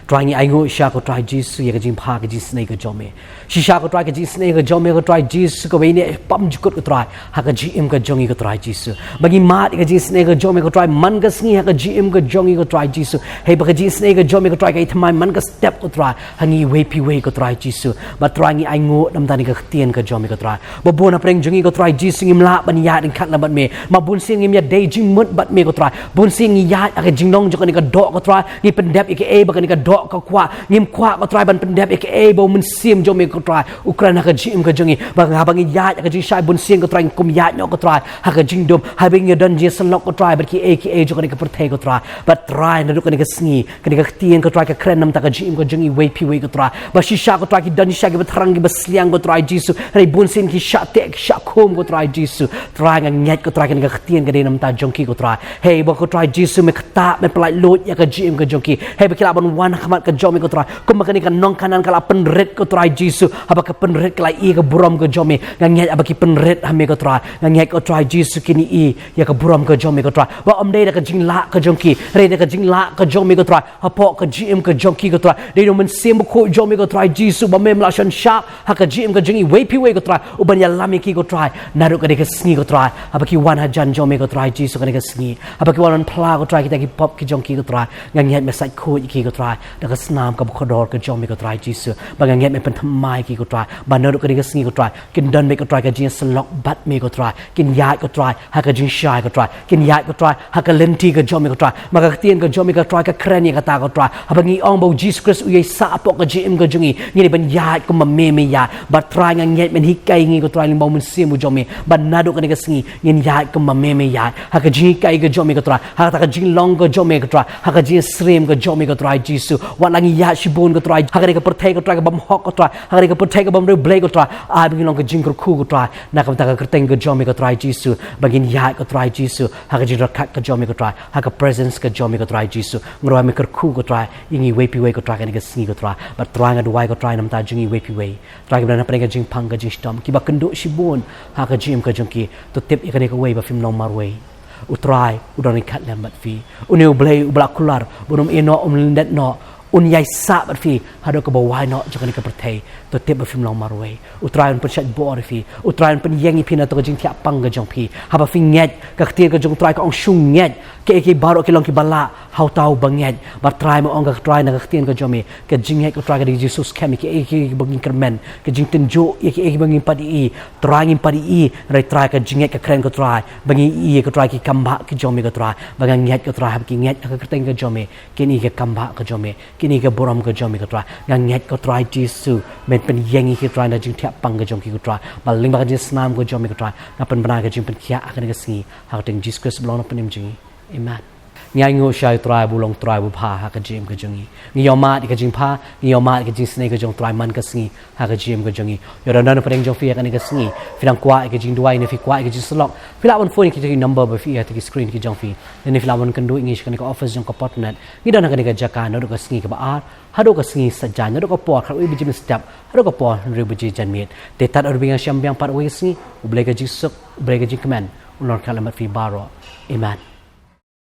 Trai, ngi ainguh shisha ko Trai Jisu ïa ka jingbha ka jingisynei ka jong me. Shisha ko Trai ka jingisynei ka jong me ko Trai Jisu, kaba ïaineh bymjukut ko Trai ha ka jingim ka jong ngi ko Trai Jisu. Ba ngi mad ïa ka jingisynei ka jong me ko Trai man ka sngi ha ka jingim ka jong ngi ko Trai Jisu. Hei ba ka jingisynei ka jong me ko Trai ka ïathymmai man ka step ko Trai ha ngi wei pa wei ko Trai Jisu. Ba Trai ngi ainguh na bynta kane ka ktien ka jong me ko Trai, ba bun hapdeng jong ngi ko Trai Jisu ngim lah ban ïaid ryngkat lem bad me. Ma bunsien ngim ïadei jingmut bad me ko Trai. Bunsien ngi ïaid ha ka jinglong jong kane ka doh ko Trai, ngi pyndep ïa kaei ba kane ka doh ka kwah. Ngim kwah ko Trai ban pyndep ïa kaei ba U Mynsiem jong me ko Trai u kren ha ka jingim ka jong ngi. Ba haba ngi ïaid ha ka jingshai bunsien ko Trai, ngim kum ïaid noh ko Trai ha ka jingdum, haba ngi don jingïaseng lok ko Trai bad kiei kiei jong kane ka pyrthei ko Trai. Ba Trai naduh kane ka sngi kane ka ktien ko Trai ka kren na bynta ka jingim ka jong ngi wei pa wei ko Trai. Ba shisha ko Trai ki don shisha kiba thrang kiba sliang ko Trai Jisu. Hynrei bunsien ki shah teh ki shah khum ko Trai Jisu. Trai nga ngeit ko Trai kane ka ktien ka dei na bynta jong ki ko Trai. Hei ba ko Trai Jisu me ktah, me pyllait ïa ka jingim ka jong ki. Hei ba ki lah ban wan ha khmat ka jong me ko Trai, kumba kane ka nong Kanan ka la pynrit ko Trai Jisu. Haba ka pynrit ka la ïohi ka burom ka jong me. Nga ngeit haba ki pynrit ha me ko Trai, nga ngeit ko Trai Jisu kin ïohi ïa ka burom ka jong me ko Trai. Ba ym dei da ka jinglah ka jong ki, hynrei da ka jinglah ka jong me ko Trai. Hapoh ka jingim ka jong ki ko Trai, dei da U Mynsiem Bakhuid jong me ko Trai Jisu, ba mem lah shon shap ha ka jingim ka jong ngi wei pa wei ko Trai, u ban ïalam ïa ki ko Trai naduh kane ka sngi ko Trai. Haba ki wan hajan jong me ko Trai Jisu kane ka sngi, haba ki wan phla ko Trai kita ki pop ki jong ki ko Trai, nga ngeit me sait khuid ïa ki ko Trai da ka snam kaba kordor ka jong me ko Trai Jisu. Ba nga ngeit me pynthymmai ïa ki ko Trai, ba naduh kane ka sngi ko Trai kin don beit ko Trai ka jingïaseng lok bad me ko Trai. Kin ïaid ko Trai ha ka jingshai ko Trai, kin ïaid ko Trai ha ka lynti ka jong me ko Trai. Ma ka ktien ka jong me ko Trai ka kren ïa kata ko Trai, haba ngi ong ba U Jisu Khrist u ïaisah hapoh ka jingim ka jong ngi, ngi dei ban ïaid kumba me me ïaid. Ba Trai nga ngeit men hikai ngi ko Trai lyngba U Mynsiem u jong me, ba naduh kane ka sngi ngin ïaid kumba me me ïaid ha ka jinghikai ka jong me ko Trai, ha kata ka jinglong ka jong me ko Trai, ha ka jingsyriem ka jong me ko Trai Jisu. Wat la ngi ïaid shibun ko Trai, ha kane ka pyrthei ko Trai ka bym hok ko Trai, ha kane ka pyrthei ka bym riewblei ko Trai, ai ba ngin long ka jingkyrkhu ko Trai, na ka bynta ka kyrteng ka jong me ko Trai Jisu, ba ngin ïaid ko Trai Jisu, ha ka jingrakhat ka jong me ko Trai, ha ka presence ka jong me ko Trai Jisu, ngi ruh me kyrkhu ko Trai, ïa ngi iwei pa iwei ko Trai kane ka sngi ko Trai, bad Trai nga duwai ko Trai namar jong ngi iwei pa iwei, Trai ki ba don hapdeng ka jingpang ka jingshitom, ki ba kynduh shibun, ha ka jingim ka jong ki, to tip ïa kane kawei ba phim long marwei. U Trai, u don ryngkat lem bad phi. Une u Blei, u ba la kular, bun um ïehnoh, um lyndet noh, un ïaisah bad phi, haduh kaba wai noh jong kane ka pyrthei, to tip ba phim long marwei. U Trai un pynshait bor ïa phi, u Trai un pynïeng ïa phi na to ka jingthiah pang ka jong phi. Haba phi ngeit, ka ktien ka jong u Trai ka ong shu ngeit, kaei kaei baroh ki long ki ba lah, ha uta u ba ngeit. Bad Trai me ong ka Trai na ka ktien ka jong me, ka jingngeit ko Trai ka dei ka jingskhem ïa kiei kiei ba ngin kyrmen, ka jingtynjuh ïa kiei kiei ba ngin pat ïohi, Trai ngin pat ïohi, hynrei Trai ka jingngeit ka kren ko Trai, ba ngin ïohi ko Trai ki kambah ki jong me ko Trai, ba nga ngeit ko Trai haba ki ngeit ha ka kyrteng ka jong me, kin ïohi ka kambah ka jong me, kin ïohi ka burom ka jong me ko Trai, nga ngeit ko Trai Jisu, men pynïeng ïa ki Trai na jingthiah pang ka jong ki ko Trai, ba lyngba ka jingsnam ka jong me ko Trai, nga pynbna ka jingpynkhiah ha kane ka sngi, ha ka kyrteng Jisu Khrist ba long na pdeng jong ngi. Amen. Ngi ainguh sha u Trai ba u long Trai ba bha ha ka jingim ka jong ngi. Ngi ïohmad ïa ka jingpha, ngi ïohmad ïa ka jingsnei ka jong u Trai man ka sngi ha ka jingim ka jong ngi. Ïa don don na pdeng jong phi ha kane ka sngi. Phi dang kwah ïa ka jingduwai ne phi kwah ïa ka jingsyllok. Phi lah ban phone ïa ki number ba phi ïa ha ki screen ki jong phi. Ne phi lah ban kynduh ïa ngi sha kane ka office jong ka Potnet. Ngi don ha kane ka jaka naduh ka sngi kaba ar haduh ka sngi saitjaiñ, naduh ka por khatwei baje mynstep haduh ka por hynriew baje janmiet. Te tad arbi nga shem biang pat wei ka sngi, U Blei ka jingsuk, U Blei ka jingkmen un long ryngkat lem bad phi baroh. Amen.